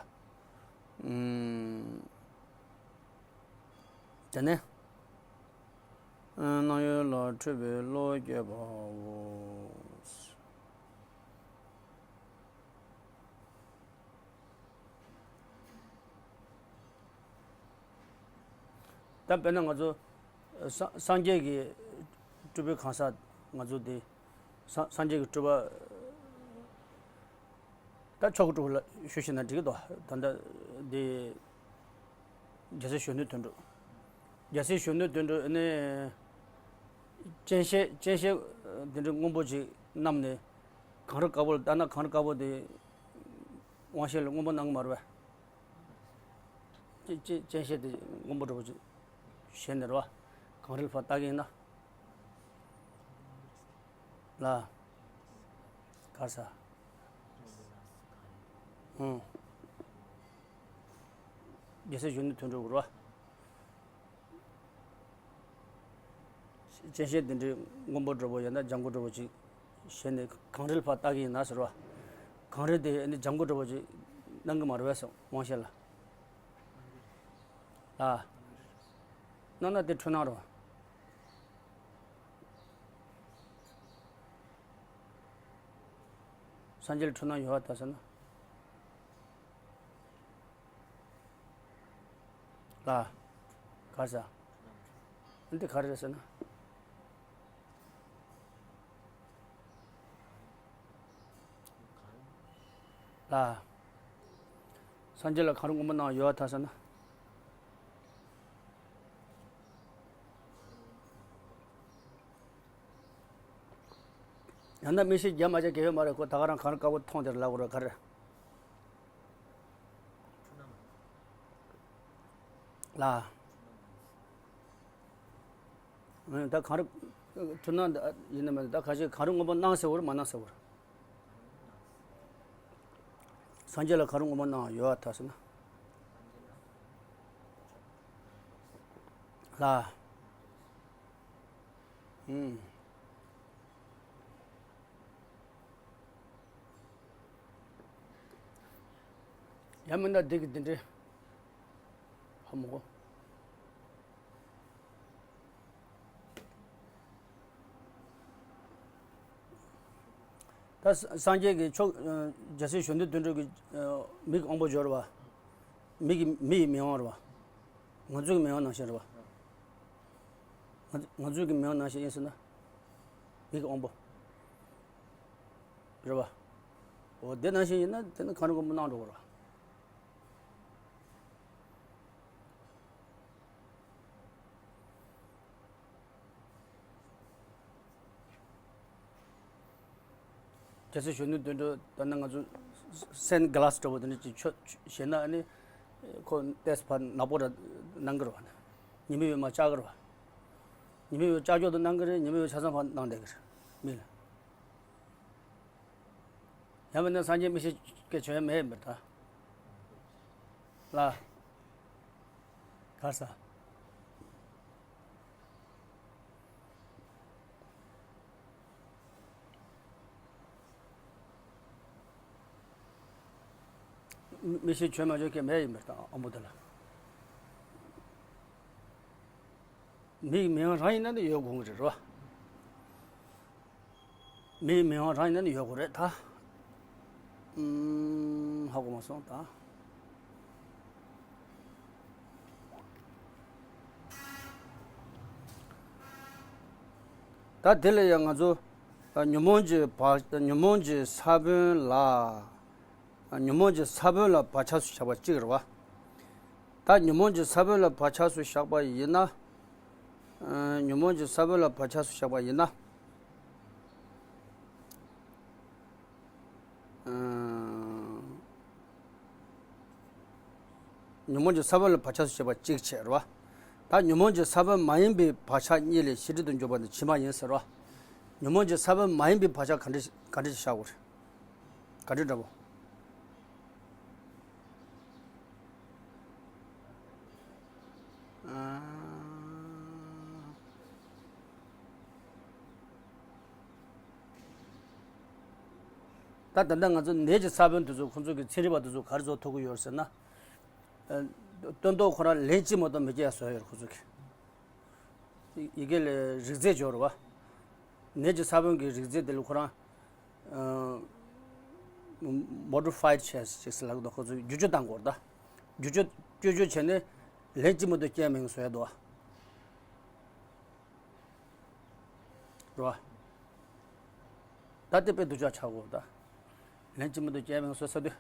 ཨུམ། དེ་ནས། སྣང་ཡུལ་ལ་འཁྲུལ་པའི་བློ་སྐྱེ་བའོ། ད་དཔེར་ན་ང་ཚོ་སངས་སངས་རྒྱས་ཀྱི་སྤྲུལ་པའི་གང་ཟག་ང་ཚོ་དེ་སངས་སངས་རྒྱས་ཀྱི་སྤྲུལ་པ། ད་མཆོག་གི་སྤྲུལ་པ་ལ་ཞུ་ཤེས་ན་འགྲིག་གི་འདུག་ད་ལྟ་འདི་རྒྱལ་སྲས་གཞོན་ནུ་དོན་གྲུབ། རྒྱལ་སྲས་གཞོན་ནུ་དོན་གྲུབ་ནི་སྤྱན་ཤེལ་སྤྱན་ཤེལ་དེ་འདྲའི་སྔོན་པོ་ཅིག་བསྣམས་ནས་གངས་རི་དཀར་པོ་ལ་ལྟ་ན། གངས་རི་དཀར་པོ་དེ་དབང་ཤེད་ལ་སྔོན་པོ་སྣང་གི་མ་རེད་པས། སྤྱན་སྤྱན་སྤྱན་ཤེལ་དེ་སྔོན་པོ་འདྲ་པོ་ཅིག་ཞལ་ནས་རེད་པ། གངས་རི་ལ་ཕར་ལྟ་གི་ཡིན་ན། ལ། གར་ས། ཧུང་། རྒྱལ་སྲས་གཞོན་ནུ་དོན་གྲུབ་རེད་པ། སྤྱན་ཤེལ་དེ་འདྲའི་སྔོན་པོ་འདྲ་པོ་ཡང་ན་ལྗང་གུ་འདྲ་པོ་ཅིག་ཞལ་ནས་གངས་རི་ལ་ཕར་ལྟ་གི་ཡིན་ན་ཟེར་བ། གངས་རི་དེ་ནི་ལྗང་གུ་འདྲ་པོ་ཅིག་སྣང་གི་མ་རེད་པས་སོ། དབང་ཤེད་ལ། ལ། སྣང་ན་དེ་འཁྲུལ་སྣང་རེད་པ། སངས་རྒྱས་ལ་འཁྲུལ་སྣང་ཡོད་པར་ཐལ་ཟེར་ན། ལ། གར་ས། འདི་ག་རེ་རེད་ཟེར་ན། ལ། སངས་རྒྱས་ལ་གངས་རི་སྔོན་པོ་སྣང་ཡོད་པར་ཐལ་ཟེར་ན། ཡང་ན་མིག་ཤེས་རྒྱ་མ་ཆ་གལ་ཡོད་མ་རེད། ཁོ་ད་ག་རང་གངས་རི་དཀར་པོ་མཐོང་དེར་ལབ་དགོས་རེད་ག་རེ། ལ། ད་གངས་རི་འཁྲུལ་སྣང་ཡིན་ནམ་མིན་ན། ད་ཁ་ཤས་གངས་རི་སྔོན་པོ་སྣང་ཟེར་བ་རེད་མ་སྣང་ཟེར་བ་རེད། སངས་རྒྱས་ལ་གངས་རི་སྔོན་པོ་སྣང་ཡོད་པར་ཐལ་ཟེར་ན། ལ། ཨུམ། ཡང་མིན་ན་འདི་གི་འདི་འདྲའི་ཧ་མ་གོ། ད་སངས་རྒྱས་ཀྱི་མཆོག་རྒྱལ་སྲས་གཞོན་ནུ་དོན་གྲུབ་ཀྱི་མིག་གི་དབང་པོ་སྦྱོར་བ། མིག་གི་མི་ཡི་མིག་དབང་རེད་པ། ང་ཚོའི་གི་མིག་དབང་ནང་བཞིན་རེད་པ། ང་ང་ཚོའི་གི་མིག་དབང་ནང་བཞིན་ཡིན་ཟེར་ན། མིག་གི་དབང་པོ་རེད་པ། འོ་དེ་ནང་བཞིན་ཡིན་ན་དེ་ནི་གངས་རི་སྔོན་པོ་སྣང་འགྲོ་གི་རེད་པ། རྒྱལ་སྲས་གཞོན་ནུ་དོན་གྲུབ་ད་ནི་ང་ཚོ་སན་གྷི་ལ་སི་འདྲ་པོ་དེ་འདྲ་ཅིག་མཆོད་བྱས་ན་ཨ་ནི་ཁོ་ཏོག་ཙམ་ཕར་ནག་པོ་འདྲ་སྣང་གི་རེད་པ། ཉི་མའི་འོད་མར་ལྕགས་ཀྱི་རེད་པ། ཉི་མའི་འོད་ལྕགས་ཀྱོག་ཏུ་སྣང་གི་རེད། ཉི་མའི་འོད་ཆ་ཚང་ཕར་སྣང་བསྡད་ཀྱི་རེད་མིག་ལ། ཡང་མིན་ན་སངས་རྒྱས་མིག་ཤེས་སྐད་བྱོན་ཡ་མེད་མི་ད། ལ། གར་ས། མིག་ཤེས་བྱོན་མ་བྱོན་སྐད་མེད་ཡིན་པར་ད་ཨ་མོ་དེ་ལ། མིག་མིག་དབང་རང་ཡིན་ན་ནི་ཡོད་དགོས་ཀྱི་རེད་རོ། མིག་མིག་དབང་རང་ཡིན་ན་ནི་ཡོད་དགོས་རེད་ད། ཨུམ། ཧ་གོ་མ་སོང་ད། ད་དེ་ལ་ཡང་ང་ཚོ་ཉོན་མོངས་ཀྱི་བག་ཉོན་མོངས་ཀྱི་ས་བོན་ལ། ཉོན་མོངས་ཀྱི་ས་བོན་ལ་བག་ཆགས་སུ་བཞག་པ་གཅིག་རེད་བ། ད་ཉོན་མོངས་ཀྱི་ས་བོན་ལ་བག་ཆགས་སུ་བཞག་པ་ཡིན་ན། ཉོན་མོངས་ཀྱི་ས་བོན་ལ་བག་ཆགས་སུ་བཞག་པ་ཡིན་ན། ཉོན་མོངས་ཀྱི་ས་བོན་ལ་བག་ཆགས་སུ་བཞག་པ་གཅིག་བྱས་རེད་བ། ད་ཉོན་མོངས་ཀྱི་ས་བོན་མ་ཡིན་པའི་བག་ཆགས་གཉིས་ལས་ཤེས་སྒྲིབ་ཏུ་འཇོག་པ་ནི་ཇི་མ་ཡིན་ཟེར་བ། ཉོན་མོངས་ཀྱི་ས་བོན་མ་ཡིན་པའི་བག་ཆགས་ག་འདྲ་ག་འདྲ་ཞིག་བཞག་དགོས་རེད། ག་འདྲ་འདྲ་པོ། ཨ། ད་ད་ལྟ་ང་ཚོ་ནད་ཀྱི་ས་བོན་དེ་ཚོ་ཁོང་ཚོ་གི་ཚན་རིག་པ་དེ་ཚོ་ག་རེ་བཟོ་ཐུབ་ཀྱི་ཡོད་ཟེར་ན། ཨ། སྟོན་ཐོག་ཁོ་རང་ལན་གཅིག་མ་གཏོགས་མི་སྐྱེ་ཡ་བཟོ་ཡ་ཡོད་ཁོང་ཚོ་གི། ཡི་གེ་ལས་རིགས་རྫས་སྦྱོར་བ། ནད་ཀྱི་ས་བོན་གྱི་རིགས་རྫས་དེ་ལ་ཁོ་རང་། ཨ། མོ་ཌི་ཕའི་ཌི་བྱས་ཅིག་ཟེར་ལབ་དགོས། ཁོ་ཚོས་བསྒྱུར་བཅོས་བཏང་དགོས་རེད་ད། བསྒྱུར་བཅོས་བསྒྱུར་བཅོས་བྱས་ནས་ལན་གཅིག་མ་གཏོགས་སྐྱེ་མེད་བཟོ་ཡ་འདུག་བ། རེད་བ། ད་དེ་དཔེ་སྡུག་ཅག་ཆགས་དགོས་རེད་ད། ལན་གཅིག་མ་གཏོགས་སྐྱེ་མེད་བཟོ་ས་དུས།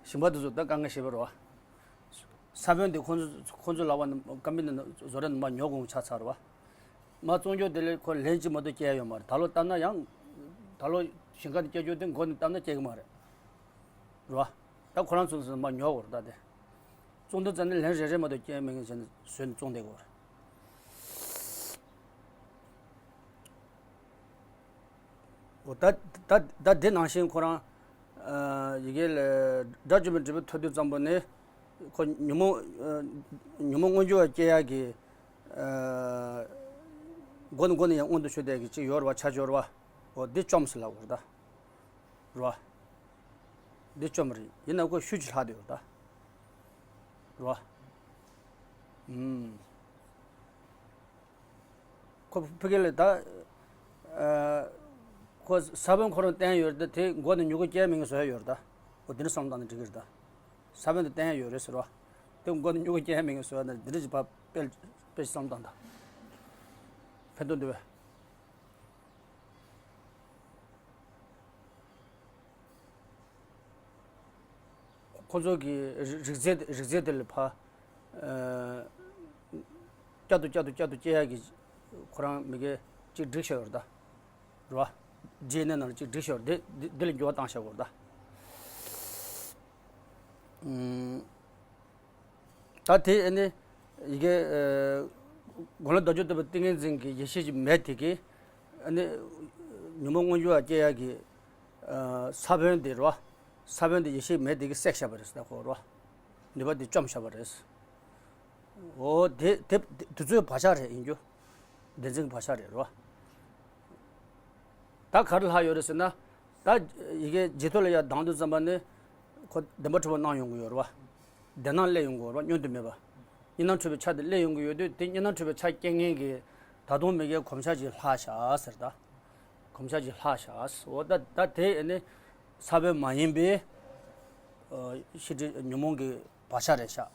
ཞིང་པ་དེ་ཚོ་ད་དཀའ་ངལ་ཞེ་པོ་རེད་བ། ས་བོན་དེ་ཁོང་ཚོ་ཁོང་ཚོ་ལག་པ་ནས་ཀམ་པ་ནི་ནས་བཟོ་གྲྭ་ནས་མར་ཉོ་དགོས་ཆགས་ཚར་བ། མར་བཙོང་རྒྱུ་དེ་ལས་ཁོ་ལན་གཅིག་མ་གཏོགས་སྐྱེ་ཡ་ཡོད་མ་རེད། ད་ལོ་བཏབ་ན་ཡང་། ད་ལོ་ཞིང་ཁ་ནས་སྐྱེ་རྒྱུ་དེ་མགོ་ནས་བཏབ་ན་སྐྱེ་གི་མ་རེད། རེད་བ། ད་ཁོ་རང་ཚོ་ཚོ་མར་ཉོ་དགོས་རེད་ད་དེ། བཙོང་དུས་ཙམ་ནས་ལན་རེ་རེ་མ་གཏོགས་སྐྱེ་མེད་མཁན་བྱས་ནས་བཟོས་ནས་བཙོང་བསྡད་དགོས་རེད། འོ་ད་ད་ད་དེ་ནང་བཞིན་ཁོ་རང་། ཨ། ཡི་གེ་ལ་སྒྲ་བཅུ་པའི་འབྲས་བུ་ཐོབ་དུས་ཙམ་པ་ནས། ཁོ་ཉོན་མོངས། ཨ། ཉོན་མོངས་མངོན་གྱུར་བ་སྐྱེ་ཡག་གི། ཨ། མགོ་ནས་མགོ་ནས་ཡང་མངོན་དུ་ཆུད་བསྡད་ཀྱི་ཅིག་ཡོད་རེད་བ། ཆ་སྦྱོར་བ། འོ་འདི་བཅོམ་ཟེར་ལབ་དགོས་རེད་ད། རེད་བ། འདི་བཅོམ་རེད། ཡིན་ན་ཁོ་ཤུགས་ཀྱིས་ལྷག་བསྡད་ཡོད་རེད་ད། རེད་བ། ཨུམ། ཁོ་ཕ་གི་ལ་ད། ཨ། ཁོ་ས་བོན་ཁོ་རང་བསྟན་ཡོད་རེད་ད། དེ་མགོ་ནས་མྱུ་གུ་སྐྱེ་མེད་མཁན་བཟོ་ཡ་ཡོད་རེད་ད། འོ་འདི་འདྲ་བསམ་བཏང་ན་འགྲིག་གི་རེད་ད། ས་བོན་དེ་བསྟན་ཡ་ཡོད་རེད་ཟེར་བ། དེ་མགོ་ནས་མྱུ་གུ་སྐྱེ་མེད་མཁན་བཟོ་ཡ་ན་འདི་འདྲ་ཅིག་ཕར་དཔེ་དཔེ་ཅིག་བསམ་བཏང་ད། ཕན་ཐོགས་འདུག་བས། ཁོ་ཚོ་གི་རིགས་རིགས་རྫས་རིགས་རྫས་དེ་ལ་ཕར། ཨ། བསྐྱར་དུ་བསྐྱར་དུ་བསྐྱར་དུ་སྐྱེ་ཡག་གི་ཁོ་རང་མི་གེ་གཅིག་སྒྲིག་བཞག་ཡོད་རེད་ད། རེད་བ། ཌི་ཨེན་ཨེ་ནང་ལ་གཅིག་སྒྲིག་བཞག་ཡོད་རེད། དེ་དེ་དེ་ལ་འགྱུར་བ་བཏང་བཞག་ཡོད་རེད་ད། ཨུམ། ད་དེ་ཨ་ནི་ཡི་གེ། ཨ། དགུང་ལོ་བདག་རྒྱུད་བསྟོད་པའི་ཏིང་ངེ་འཛིན་གྱི་ཡེ་ཤེས་ཀྱི་མེ་དེ་གིས་ཨ་ནི་ཉོན་མོངས་མངོན་གྱུར་བ་སྐྱེ་ཡག་གི། ཨ། ས་བོན་དེ་རེད་བ། ས་བོན་དེ་ཡེ་ཤེས་མེ་དེ་གིས་བསྲེགས་བཞག་པ་རེད་ཟེར་ད་ཁོ་རེད་བ། ནུས་པ་དེ་བཅོམ་བཞག་པ་རེད། འོ་དེ་དེ་དེ་ཚོའི་བག་ཆགས་རེད་ཡིན་རྒྱུ། བདེན་འཛིན་གྱི་བག་ཆགས་རེད་རེད་བ། ད་ག་རེ་ལྷག་ཡོད་རེད་ཟེར་ན། ད་ཡི་གེ་རྗེས་ཐོབ་ལ་ཡར་ལྡང་དུས་ཙམ་པ་ནས་ཁོ་བདེན་པ་འཁྲུལ་པ་སྣང་ཡོང་གི་ཡོད་རེད་བ། བདེན་སྣང་སླེབས་ཡོང་གི་ཡོད་རེད་བ། བསྙོན་དུ་མེད་པ། གཉིས་སྣང་འཁྲུལ་པའི་ཆ་དེ་སླེབས་ཡོང་གི་ཡོད་དུས་དེ་གཉིས་སྣང་འཁྲུལ་པའི་ཆ་སྐྱེ་མཁན་གྱི་ད་དུང་མི་གའི་གོམས་ཤར་གྱིས་ལྷག་བཞག་ཟེར་ད། གོམས་ཤར་གྱིས་ལྷག་བཞག་འོ་ད་ད་དེ་ནི་ས་བོན་མ་ཡིན་པའི། ཨ། ཤེས་སྒྲིབ་ཉོན་མོངས་ཀྱི་བག་ཆགས་རེད་ཤག་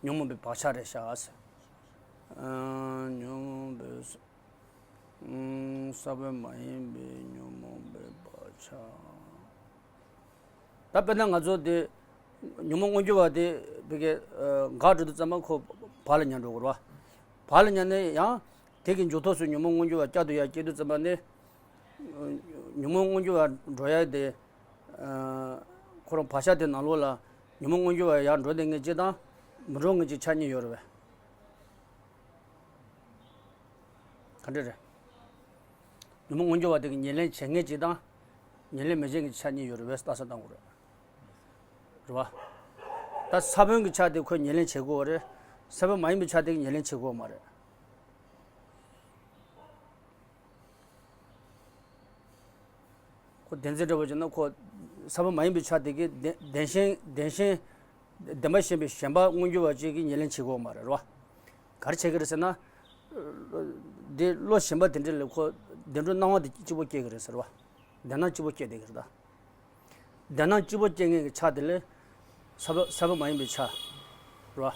ཉོན་མོངས་པའི་བག་ཆགས་རེད་ཤག་ཨ། ཉོན་མོངས་པའི། ཨུམ། ས་བོན་མ་ཡིན་པའི་ཉོན་མོངས་པའི་བག་ཆགས། ད་དཔེར་ན་ང་ཚོ་དེ་ཉོན་མོངས་མངོན་གྱུར་བ་དེ་བི་གེ། ཨ། འགག་འགྲོ་དུས་ཙམ་པ་ཁོ་བག་ལ་ཉལ་འགྲོ་དགོས་རེད་བ། བག་ལ་ཉལ་ནས་ཡང་དེ་གི་མཇུག་ཐོགས་སུ་ཉོན་མོངས་མངོན་གྱུར་བ་བསྐྱར་དུ་ཡར་སྐྱེ་དུས་ཙམ་པ་ནས། ཨ། ཉོན་མོངས་མངོན་གྱུར་བ་འགྲོ་ཡ་དེ། ཨ། ཁོ་རང་བག་ཆགས་དེ་ནང་ལོགས་ལ་ཉོན་མོངས་མངོན་གྱུར་བ་ཡར་འགྲོ་བསྡད་མཁན་གཅིག་དང་མི་འགྲོ་མཁན་གཅིག་ཆ་གཉིས་ཡོད་རེད་བས། ག་འདྲ་རེད། ཉོན་མོངས་མངོན་གྱུར་བ་དེ་གི་ཉེར་ལེན་བྱེད་མཁན་གཅིག་དང་། ཉེར་ལེན་མི་བྱེད་མཁན་གཅིག་ཆ་གཉིས་ཡོད་རེད་བས་ལྟ་ས་བཏང་དགོས་རེད། རེད་བ། ད་ས་བོན་གྱི་ཆ་དེ་ཁོས་ཉེར་ལེན་བྱེད་དགོས་པ་རེད། ས་བོན་མ་ཡིན་པའི་ཆ་དེ་གིས་ཉེར་ལེན་བྱེད་དགོས་པ་མ་རེད། ཁོ་བདེན་འཛིན་འདྲ་པོ་བྱས་ན་ཁོ་ས་བོན་མ་ཡིན་པའི་ཆ་དེ་གིས་བདེན་བདེན་ཞེན་བདེན་ཞེན། བདེན་པ་ཞེན་པའི་ཞེན་པ་མངོན་གྱུར་བ་ཅིག་གིས་ཉེར་ལེན་བྱེད་དགོས་པ་མ་རེད་རོ། ག་རེ་བྱེད་ཀྱི་རེད་ཟེར་ན། འདི་བློ་ཞེན་པ་དེ་འདྲ་ལས་ཁོ་བདེ་འགྲོ་སྣང་བ་དེ་གཅིག་པོ་སྐྱེ་གི་རེད་ཟེར་བ། བདེན་སྣང་གཅིག་པོ་སྐྱེ་བསྡད་ཀྱི་རེད་ད། བདེན་སྣང་གཅིག་པོ་སྐྱེ་མཁན་གྱི་ཆ་དེ་ལས་ས་བོན་ས་བོན་མ་ཡིན་པའི་ཆ་རོ།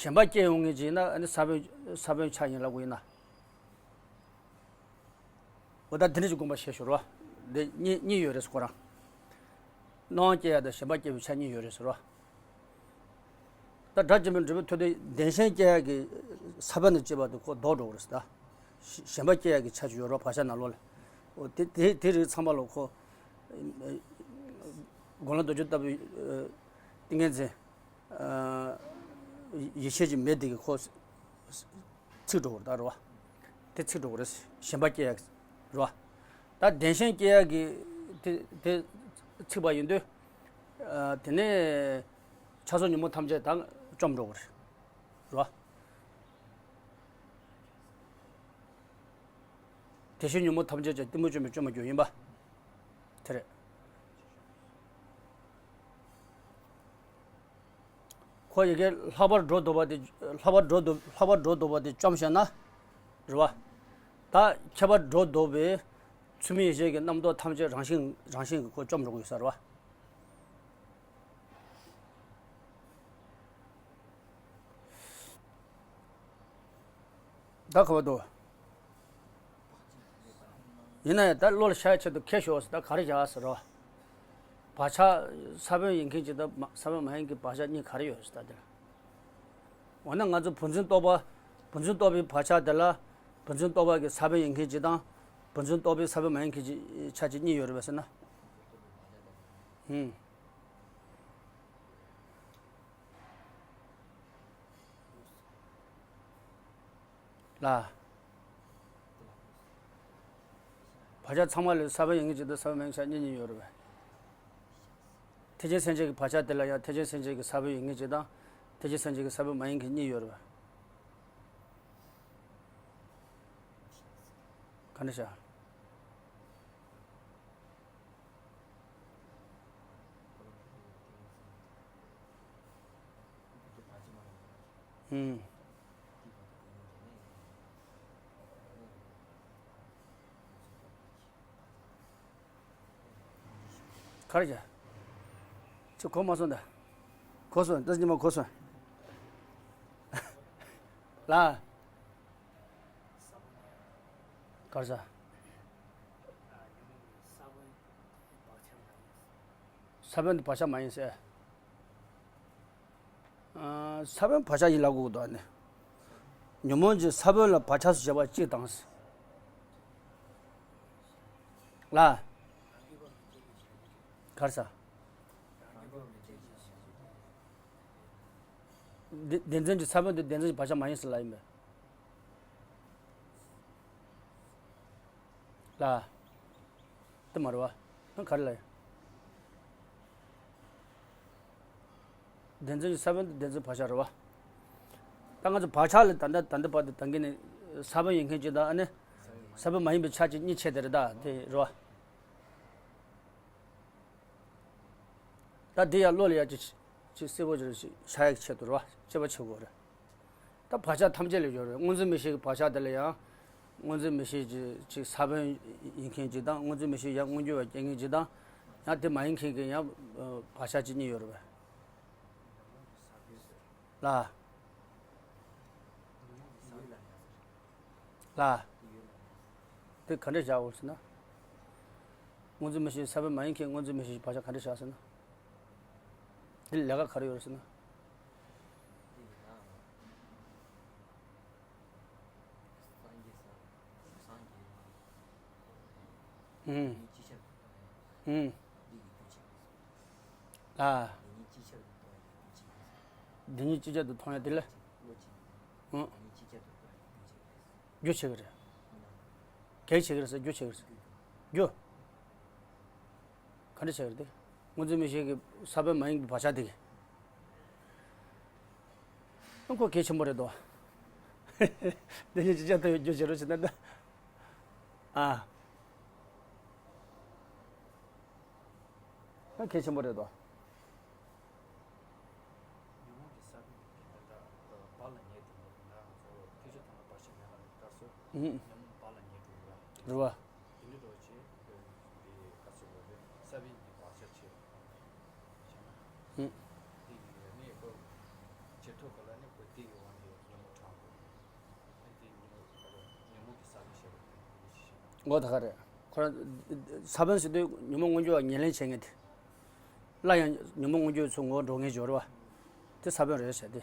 ཞེན་པ་སྐྱེ་ཡོང་མཁན་ཅིག་ཡིན་ན་ཨ་ནི་ས་བོན་ས་བོན་ཆ་ཡིན་ལབ་དགོས་ཡིན་ན། འོ་ད་དེ་འདྲ་ཅིག་དགོངས་པ་བཞེས་ཤོག་རོ། འདི་གཉིས་གཉིས་ཡོད་རེད་ཁོ་རང་། སྣང་བ་སྐྱེ་ཡ་དང་ཞེན་པ་སྐྱེ་བའི་ཆ་གཉིས་ཡོད་རེད་ཟེར་རོ། ད་སྒྲ་གཅིག་པུའི་འབྲས་བུ་ཐོབ་དུས་བདེན་ཞེན་སྐྱེ་ཡ་གི་ས་བོན་དང་བཅས་པ་དེ་ཁོ་ལྡོག་འགྲོ་གི་རེད་ཟེར་ད། ཞེན་པ་སྐྱེ་ཡ་གི་ཆ་ཅིག་ཡོད་རོ་བག་ཆགས་ནང་ལོགས་ལ། འོ་དེ་དེ་དེ་རིགས་ཚང་མ་ལ་ཁོ། དགོངས་ལ་རྡོ་རྗེ་ལྟ་བུའི་ཏིང་ངེ་འཛིན། ཡེ་ཤེས་ཀྱི་མེ་དེ་གིས་ཁོ་ཚིག་འགྲོ་བར་ད་རོ། དེ་ཚིག་འགྲོ་བར་ཞེན་པ་སྐྱེ་ཡག་རོ། ད་བདེན་ཞེན་སྐྱེ་ཡག་གི་དེ་དེ་ཚིག་པ་ཡིན་དུས། དེ་ནས་ཆགས་སོགས་ཉོན་མོངས་ཐམས་ཅད་ད་བཅོམ་འགྲོ་བར་རོ། དེ་བཞིན་ཉོན་མོངས་ཐམས་ཅད་ཀྱང་གཏི་མུག་བཅོམ་པའི་བཅོམ་པ་རྒྱུ་ཡིན་པ། དེ་རེད། ཁོ་ཡི་གེ་ལྷག་པར་སྒྲོ་འདོགས་པ་དེ་ལྷག་པར་སྒྲོ་འདོགས་ལྷག་པར་སྒྲོ་འདོགས་པ་དེ་བཅོམ་ཤེས་ན། རེད་བ། ད་ཁྱད་པར་སྒྲོ་འདོགས་པའི་ཚུལ་མིན་ཡེ་ཤེས་ཀྱི་རྣམ་རྟོག་ཐམས་ཅད་རང་བཞིན་རང་བཞིན་གྱིས་ཁོ་བཅོམ་འགྲོ་གི་ཡོད་ས་རེད་བ། ད་ག་བ་དུ། ཡིན་ན་ཡང་ད་བློ་ལ་ཤར་ཆེད་དུ་ཁྱེར་ཤོག་ཟེར། ད་ག་རེ་བྱ་ཟེར་རོ། བག་ཆགས་ས་བོན་ཡིན་མཁན་ཅིག་དང་མ་ས་བོན་མ་ཡིན་མཁན་བག་ཆགས་གཉིས་ག་རེ་ཡོད་ཟེར་ད་དེ་ལ། འོ་ན་ང་ཚོ་བུམ་འཛིན་རྟོག་པ། བུམ་འཛིན་རྟོག་པའི་བག་ཆགས་དེ་ལ། བུམ་འཛིན་རྟོག་པ་གི་ས་བོན་ཡིན་མཁན་ཅིག་དང་། བུམ་འཛིན་རྟོག་པའི་ས་བོན་མ་ཡིན་མཁན་ཅིག་ཆ་གཅིག་གཉིས་ཡོད་རེད་པས་ཟེར་ན། ཧུམ། ལ། བག་ཆགས་ཚང་མ་ལ་ས་བོན་ཡིན་མཁན་ཅིག་དང་ས་བོན་མ་ཡིན་མཁན་ཅིག་གཉིས་གཉིས་ཡོད་རེད་པས། ཐེག་ཆེན་སེམས་བསྐྱེད་ཀྱི་བག་ཆགས་དེ་ལ་ཡང་ཐེག་ཆེན་སེམས་བསྐྱེད་ཀྱི་ས་བོན་ཡིན་མཁན་ཅིག་དང་། ཐེག་ཆེན་སེམས་བསྐྱེད་ཀྱི་ས་བོན་མ་ཡིན་མཁན་གཉིས་ཡོད་རེད་པས། ག་འདྲ་བྱ། ཨུམ། ག་རེ་བྱ། ཁྱོད་གོ་མ་སོང་ད། གོ་སོང་ད་ཉི་མ་གོ་སོང་། ལ། ག་རེ་བྱ། ས་བོན་དེ་བག་ཆགས་མ་ཡིན་ཟེར། ཨ། ས་བོན་བག་ཆགས་ཡིན་ལབ་དགོས་ཀྱི་འདུག་ཨ་ནི། ཉོན་མོངས་ཀྱི་ས་བོན་ལ་བག་ཆགས་སུ་བྱས་པ་གཅིག་དང་། ལ། ག་རེ་ཟ། བདེན་བདེན་འཛིན་གྱི་ས་བོན་དེ་བདེན་འཛིན་གྱི་བག་ཆགས་མ་ཡིན་ཟེར་ལབ་ཡིན་པས། ལ། དེ་མ་རེད་བ། ཨ། ག་རེ་ལ་ཡིན། བདེན་འཛིན་གྱི་ས་བོན་དེ་བདེན་འཛིན་བག་ཆགས་རེད་བ། ད་ང་ཚོ་བག་ཆགས་ལ་ད་ལྟ་ད་ལྟ་བར་དུ་ད་གིན་ནས་ས་བོན་ཡིན་མཁན་གཅིག་དང་ཨ་ནི། ས་བོན་མ་ཡིན་པའི་ཆ་གཅིག་གཉིས་ཕྱེ་དེ་རེད་ད་དེ་རེད་བ། ད་འདི་ཡང་བློ་ལ་ཡ་ཅིག་ཅིག་གསལ་པོ་ཅིག་ཤར་ཡག་ཆེད་དུ་རེད་བ། དཔྱད་པ་བྱེད་དགོས་རེད། ད་བག་ཆགས་ཐམས་ཅད་ལ་ཡོད་རེད། སྔོ་འཛིན་མིག་ཤེས་ཀྱི་བག་ཆགས་དེ་ལ་ཡང་། སྔོ་འཛིན་མིག་ཤེས་ཀྱི་ཅིག་ས་བོན་ཡིན་མཁན་ཅིག་དང་། སྔོ་འཛིན་མིག་ཤེས་ཡང་མངོན་གྱུར་བ་སྐྱེ་མཁན་ཅིག་དང་། ཡང་དེ་མ་ཡིན་མཁན་གྱི་ཡང་བག་ཆགས་ཅིག་གཉིས་ཡོད་རེད་པས། ལ། ལ། དེ་ག་འདྲས་བཞག་འོང་ཟེར་ན། སྔོ་འཛིན་མིག་ཤེས་ས་བོན་མ་ཡིན་མཁན་སྔོ་འཛིན་མིག་ཤེས་བག་ཆགས་ག་འདྲས་བཞག་ཟེར་ན། དེ་ལས་ཀ་ག་རེ་ཡོད་རེད་ཟེར་ན། ཨུམ། ཨུམ། ཨ། འདི་གཉིས་ཅིག་ཅར་དུ་མཐོང་ཡ་དེ་ལ། ཨུམ། རྒྱུ་བྱེད་ཀྱི་རེད། གལ་ཆེ་གི་རེད་ཟེར། རྒྱུ་བྱེད་ཀྱི་རེད་ཟེར། རྒྱུ། ག་འདྲ་བྱེད་ཀྱི་རེད་དེ། སྔོ་འཛིན་མིག་ཤེས་ཀྱི་ས་བོན་མ་ཡིན་པའི་བག་ཆགས་དེ་གི། ཨ། ཁོ་གལ་ཆེན་པོ་རེད་དོ། འདི་གཉིས་ཅིག་ཅར་དུ་རྒྱུ་བྱེད་རོགས་བྱེད་ན་ད། ཨ། ཨ། གལ་ཆེན་པོ་རེད་དོ། ཉོན་མོངས་ཀྱི་ས་བོན་གྱི་དེ་ལྟར་བག་ལ་ཉལ་དུ་མེད་ན་ང་ཚོ་ཐེག་ཆེན་མཐོང་ལ་བར་ཆད་མེད་ལ་ལྟར་སོ། ཨུམ། ཉོན་མོངས་བག་ལ་ཉལ་དུ་ཡོད་ལ། རེད་བ། དེ་འདྲ་འགྲོ་བྱེད་དེ་ག་ཚོད་དགོས་རེད། ས་བོན་གྱི་བག་ཆགས་ཆེ་བ་བྱས་ན། ཨུམ། དེ་གི་ནི་ཁོ་བྱེད་ཐུབ་ག་ལ་ནི་ཁོ་དེ་གི་འོག་ནས་ཉོན་མོངས་དྲག་དགོས། ཨ་དེ་ཉོན་མོངས་ཀྱི་ས་བོན་ཞེས་པ་དེ་ཞིག་ཤེས་ན། འོ་ད་ག་རེད། ཁོ་རང་ས་བོན་ཟེར་དུས་ཉོན་མོངས་མངོན་གྱུར་བ་ཉེར་ལེན་བྱེད་མཁན་དེ། སླར་ཡང་ཉོན་མོངས་མངོན་གྱུར་ཚོ་ངོ་བོ་འགྲོ་མཁན་སྦྱོར་བ། དེ་ས་བོན་རེད་ཟེར་དེ།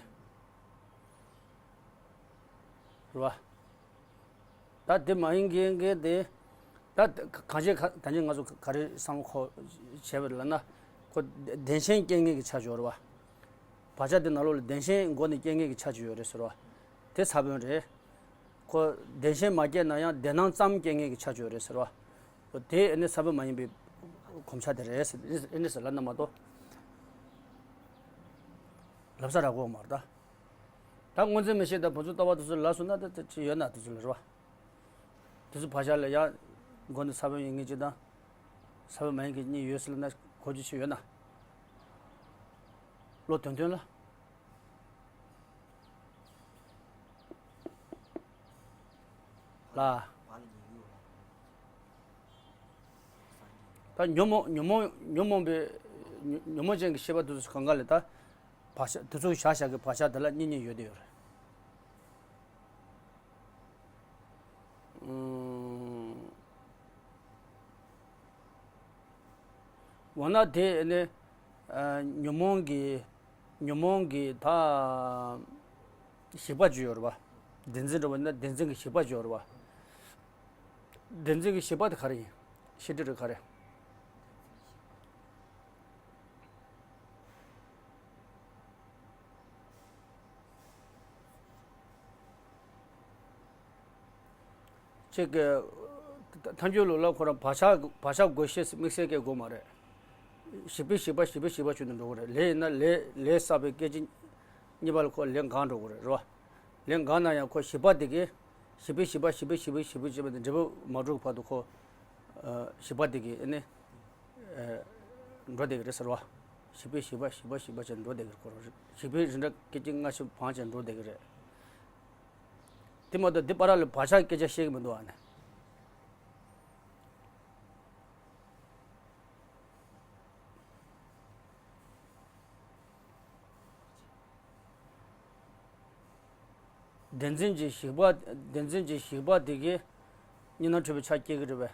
རེད་བ། ད་དེ་མ་ཡིན་མཁན་གྱི་དེ། ད་གང་ཅི་ག་ད་ནི་ང་ཚོ་ག་རེ་བསམ་བློ་འཁོར་བྱས་པ་ལབ་ན། ཁོ་བདེན་ཞེན་སྐྱེ་མཁན་གྱི་ཆ་ཅིག་ཡོད་རེད་བ། བག་ཆགས་དེ་ནང་ལོགས་ལ་བདེན་ཞེན་སྒོ་ནས་སྐྱེ་མཁན་གྱི་ཆ་ཅིག་ཡོད་རེད་ཟེར་བ། དེ་ས་བོན་རེད། ཁོ་བདེན་ཞེན་མ་སྐྱེས་ན་ཡང་བདེན་སྣང་ཙམ་སྐྱེ་མཁན་གྱི་ཆ་ཅིག་ཡོད་རེད་ཟེར་བ། ཁོ་དེ་ཨེ་ནི་ས་བོན་མ་ཡིན་པའི་གོམས་ཆ་དེ་རེད་ཟེར། ཨེ་ནི་ཟེར་ལབ་ན་མ་གཏོགས། ལབ་ས་རག་གོ་མ་རེད་ད། ད་སྔོ་འཛིན་མིག་ཤེས་དང་བུམ་འཛིན་རྟོག་པ་དེ་ཚོ་ལབ་སོང་ན་ད་དེ་ཅི་ཡོད་ན་དེ་ཚོ་ལ་རེད་བ། དེ་ཚོ་བག་ཆགས་ལ་ཡང་མགོ་ནས་ས་བོན་ཡིན་མཁན་གཅིག་དང་། ས་བོན་མ་ཡིན་མཁན་གཉིས་ཡོད་ཟེར་ལབ་ན་གོ་རྒྱུ་ཅིག་ཡོད་ན། བློ་དོན་དོན་ལ། ལ། ད་ཉོན་མོངས་ཉོན་མོངས་ཉོན་མོངས་པའི་ཉོན་ཉོན་མོངས་ཅན་གྱི་ཤེས་པ་དེ་ཚོ་གང་ག་ལས་ད། བག་ཆགས་དེ་ཚོ་བཞག་བཞག་གི་བག་ཆགས་དེ་ལ་གཉིས་གཉིས་ཡོད་དེ་ཡོད་རེད། འོ་ན་དེ་ནི་ཉོན་མོངས་ཀྱི་ཉོན་མོངས་ཀྱི་ད་ཞིག་པ་ཅིག་ཡོད་རེད་པ། བདེན་འཛིན་འདྲ་བོ་ཡིན་ན་བདེན་འཛིན་གྱི་ཞིག་པ་ཅིག་ཡོད་རེད་པ། བདེན་འཛིན་གྱི་ཞིག་པ་དེ་ག་རེ་ཡིན། ཤེས་སྒྲིབ་རེད་ག་རེ། ཅིག་གི་ཐལ་འགྱུར་ལུགས་ལ་ཁོ་རང་བག་ཆགས་བག་ཆགས་དགོས་ཤེས་དམིགས་བསལ་སྐད་དགོས་མ་རེད། ཞིག་པའི་ཞིག་པ་ཞིག་པའི་ཞིག་པ་བྱས་ནས་འགྲོ་གི་རེད། ལས་ཡིན་ན་ལས་ལས་བསགས་པའི་སྐད་ཅིག་གཉིས་པ་ལ་ཁོ་ལས་འགག་འགྲོ་གི་རེད་རེད་བ། ལས་འགག་ན་ཡང་ཁོ་ཞིག་པ་དེ་གིས་ཞིག་པའི་ཞིག་པ་ཞིག་པའི་ཞིག་པའི་ཞིག་པའི་བྱས་པ་དེ་འབྲས་བུ་མ་གྲུབ་བར་དུ་ཁོ་ཞིག་པ་དེ་གིས་ཨ་ནི་འགྲོ་བསྡད་ཀྱི་རེད་ཟེར་བ། ཞིག་པའི་ཞིག་པ་ཞིག་པ་ཞིག་པ་བྱས་འགྲོ་བསྡད་ཀྱི་རེད། ཁོ་རང་ཞིག་པའི་རིགས་འདྲ་སྐད་ཅིག་སྔ་ཕྱི་བང་བྱས་འགྲོ་བསྡད་ཀྱི་རེད། དེ་མ་གཏོགས་འདི་བར་ལ་བག་ཆགས་སྐད་ཆ་བཤད་ཀྱི་མི་འདུག་ཨ་ནི། བདེན་འཛིན་གྱི་ཞིག་པ་བདེན་འཛིན་གྱི་ཞིག་པ་དེ་གིས་གཉིས་སྣང་འཁྲུལ་པའི་ཆ་སྐྱེ་གི་རེད་པས།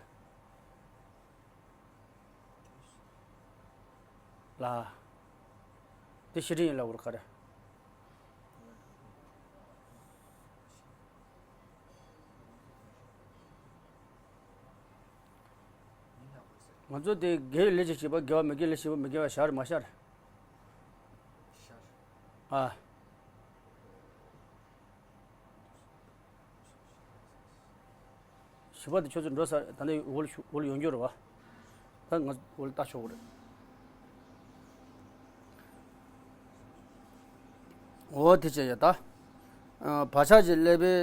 ལ། དེ་ཤེས་སྒྲིབ་ཡིན་ལབ་དགོས་རེད་ག་རེ། ང་ཚོ་དེ་དགེ་བའི་ལས་ཀྱི་བྱེད་པ་དགེ་བ་མི་དགེ་ལས་བྱེད་པ་མི་དགེ་བ་ཤར་མ་ཤར། ཤར། ཨ། ཞིག་པ་དེ་ཁྱོད་ཚོ་འགྲོ་ས་ད་ནི་འོལ་འོལ་ཡོང་རྒྱུ་རེད་བ། ད་ང་འོལ་ལྟ་ཆོག་གི་རེད། འོ་དེ་བྱས་ཡ་ད། བག་ཆགས་ཀྱི་ཀླད་པའི་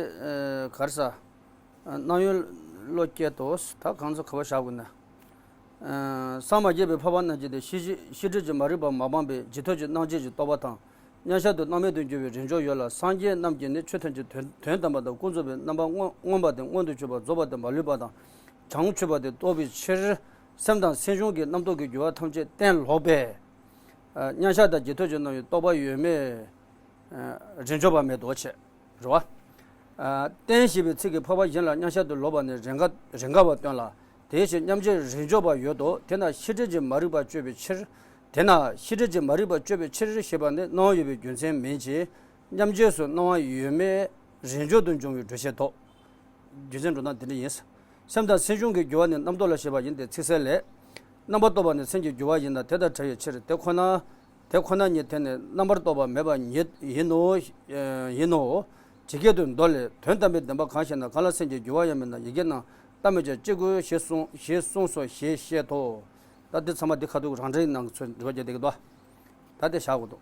ག་རེ་ཟ། སྣང་ཡུལ་བློ་སྐྱེད་དོ། ད་གང་ཚོ་ག་བ་བཞག་དགོས་ན། སངས་མ་རྒྱས་པའི་འཕགས་པ་རྣམས་ཀྱིས་ཏེ་ཤེས་ཤེས་སྒྲིབ་ཀྱི་མ་རིག་པ་མ་སྤངས་པས་རྗེས་ཐོབ་ཀྱི་སྣང་མཆེད་ཀྱི་རྟོག་པ་དང་། མཉམ་གཞག་ཏུ་སྣང་མེད་དུ་འགྱུར་བའི་རིགས་འཇོག་ཡོད་ལ། སངས་རྒྱས་རྣམས་ཀྱིས་ནི་ཆོས་ཐམས་ཅད་དོན་དོན་དམ་པ་དང་ཀུན་རྫོབ་པའི་རྣམ་པ་མངོན་མངོན་པ་དེ་མངོན་དུ་གྱུར་པ་རྫོགས་པ་དེ་མ་ལུས་པ་དང་བྱང་ཆུབ་པ་དེ་རྟོགས་པའི་ཕྱིར། སེམས་དང་སེམས་བྱུང་གི་རྣམ་རྟོག་གི་རྒྱུ་བ་ཐམས་ཅད་གཏན་ལོག་པས། མཉམ་གཞག་དང་རྗེས་ཐོབ་ཀྱི་སྣང་བའི་རྟོག་པ་ཡོད་མེད། རིགས་འཇོག་པ་མེད་དོ་བྱས། རེད་བ། རྟེན་ཞེས་པའི་ཚིག་གིས་འཕགས་པ་གཞན་ལ་མཉམ་གཞག་ཏུ་ལོག་པ་ནི་རེས་འགའ་རེས་འགའ་བ་སྟོན་ལ། དེ་བཞིན་མཉམ་གཞག་རིགས་འཇོག་པ་ཡོད་དོ། དེས་ན་ཤེས་སྒྲིབ་ཀྱི་མ་རིག་པ་གཅོད་པའི་ཕྱིར། དེས་ན་ཤེས་སྒྲིབ་ཀྱི་མ་རིག་པ་གཅོད་པའི་ཕྱིར་ཞེས་པ་ནི་སྣང་བ་ཡོད་པའི་རྒྱུ་མཚན་མིན་གྱི། མཉམ་གཞག་སུ་སྣང་བ་ཡོད་མེད་རིགས་འཇོག་ཏུ་འབྱུང་བའི་འགྲོས་བཤད་དོ། རྒྱུ་མཚན་འགྲོ་སྟངས་དེ་འདྲ་ཡིན། སེམས་དང་སེམས་བྱུང་གི་རྒྱུ་བ་ནི་རྣམ་རྟོག་ལ་བཤད་པ་ཡིན་ཏེ་ཚིག་གསལ་ལས། རྣམ་པར་རྟོག་པ་ནི་སེམས་ཀྱི་རྒྱུ་བ་ཡིན་ན་དེ་དང་བྲལ་བའི་ཕྱིར། དེ་ཁོ་ན། དེ་ཁོ་ན་ཉིད་དེ་ནི་རྣམ་པར་རྟོག་པ་མེད་པ་ཉིད་ཡིན་ནོ། ཡིན་ནོ། ཇི་སྐད་དུ་མདོ་ལས། དོན་དམ་པའི་བདེན་པ་གང་ཞེ་ན། གང་ལ་སེམས་ཀྱི་རྒྱུ་བ་ཡང་མེད་ན་ཡི་གེ་རྣམས་བལྟ་མོད་ཀྱང་ཅི་དགོས་ཞེས་གསུངས་ཞེས་གསུངས་སོ་ཞེས་བཤད་དོ། ད་འདི་ཚང་མ་འདི་ཁ་ཐུག་རང་འགྲེལ་ནང་གི་ཚུལ་འགྲེལ་བ་རྒྱག་བསྡད་ཀྱི་འདུག་ད་དེ་བཞག་དགོས་འདུག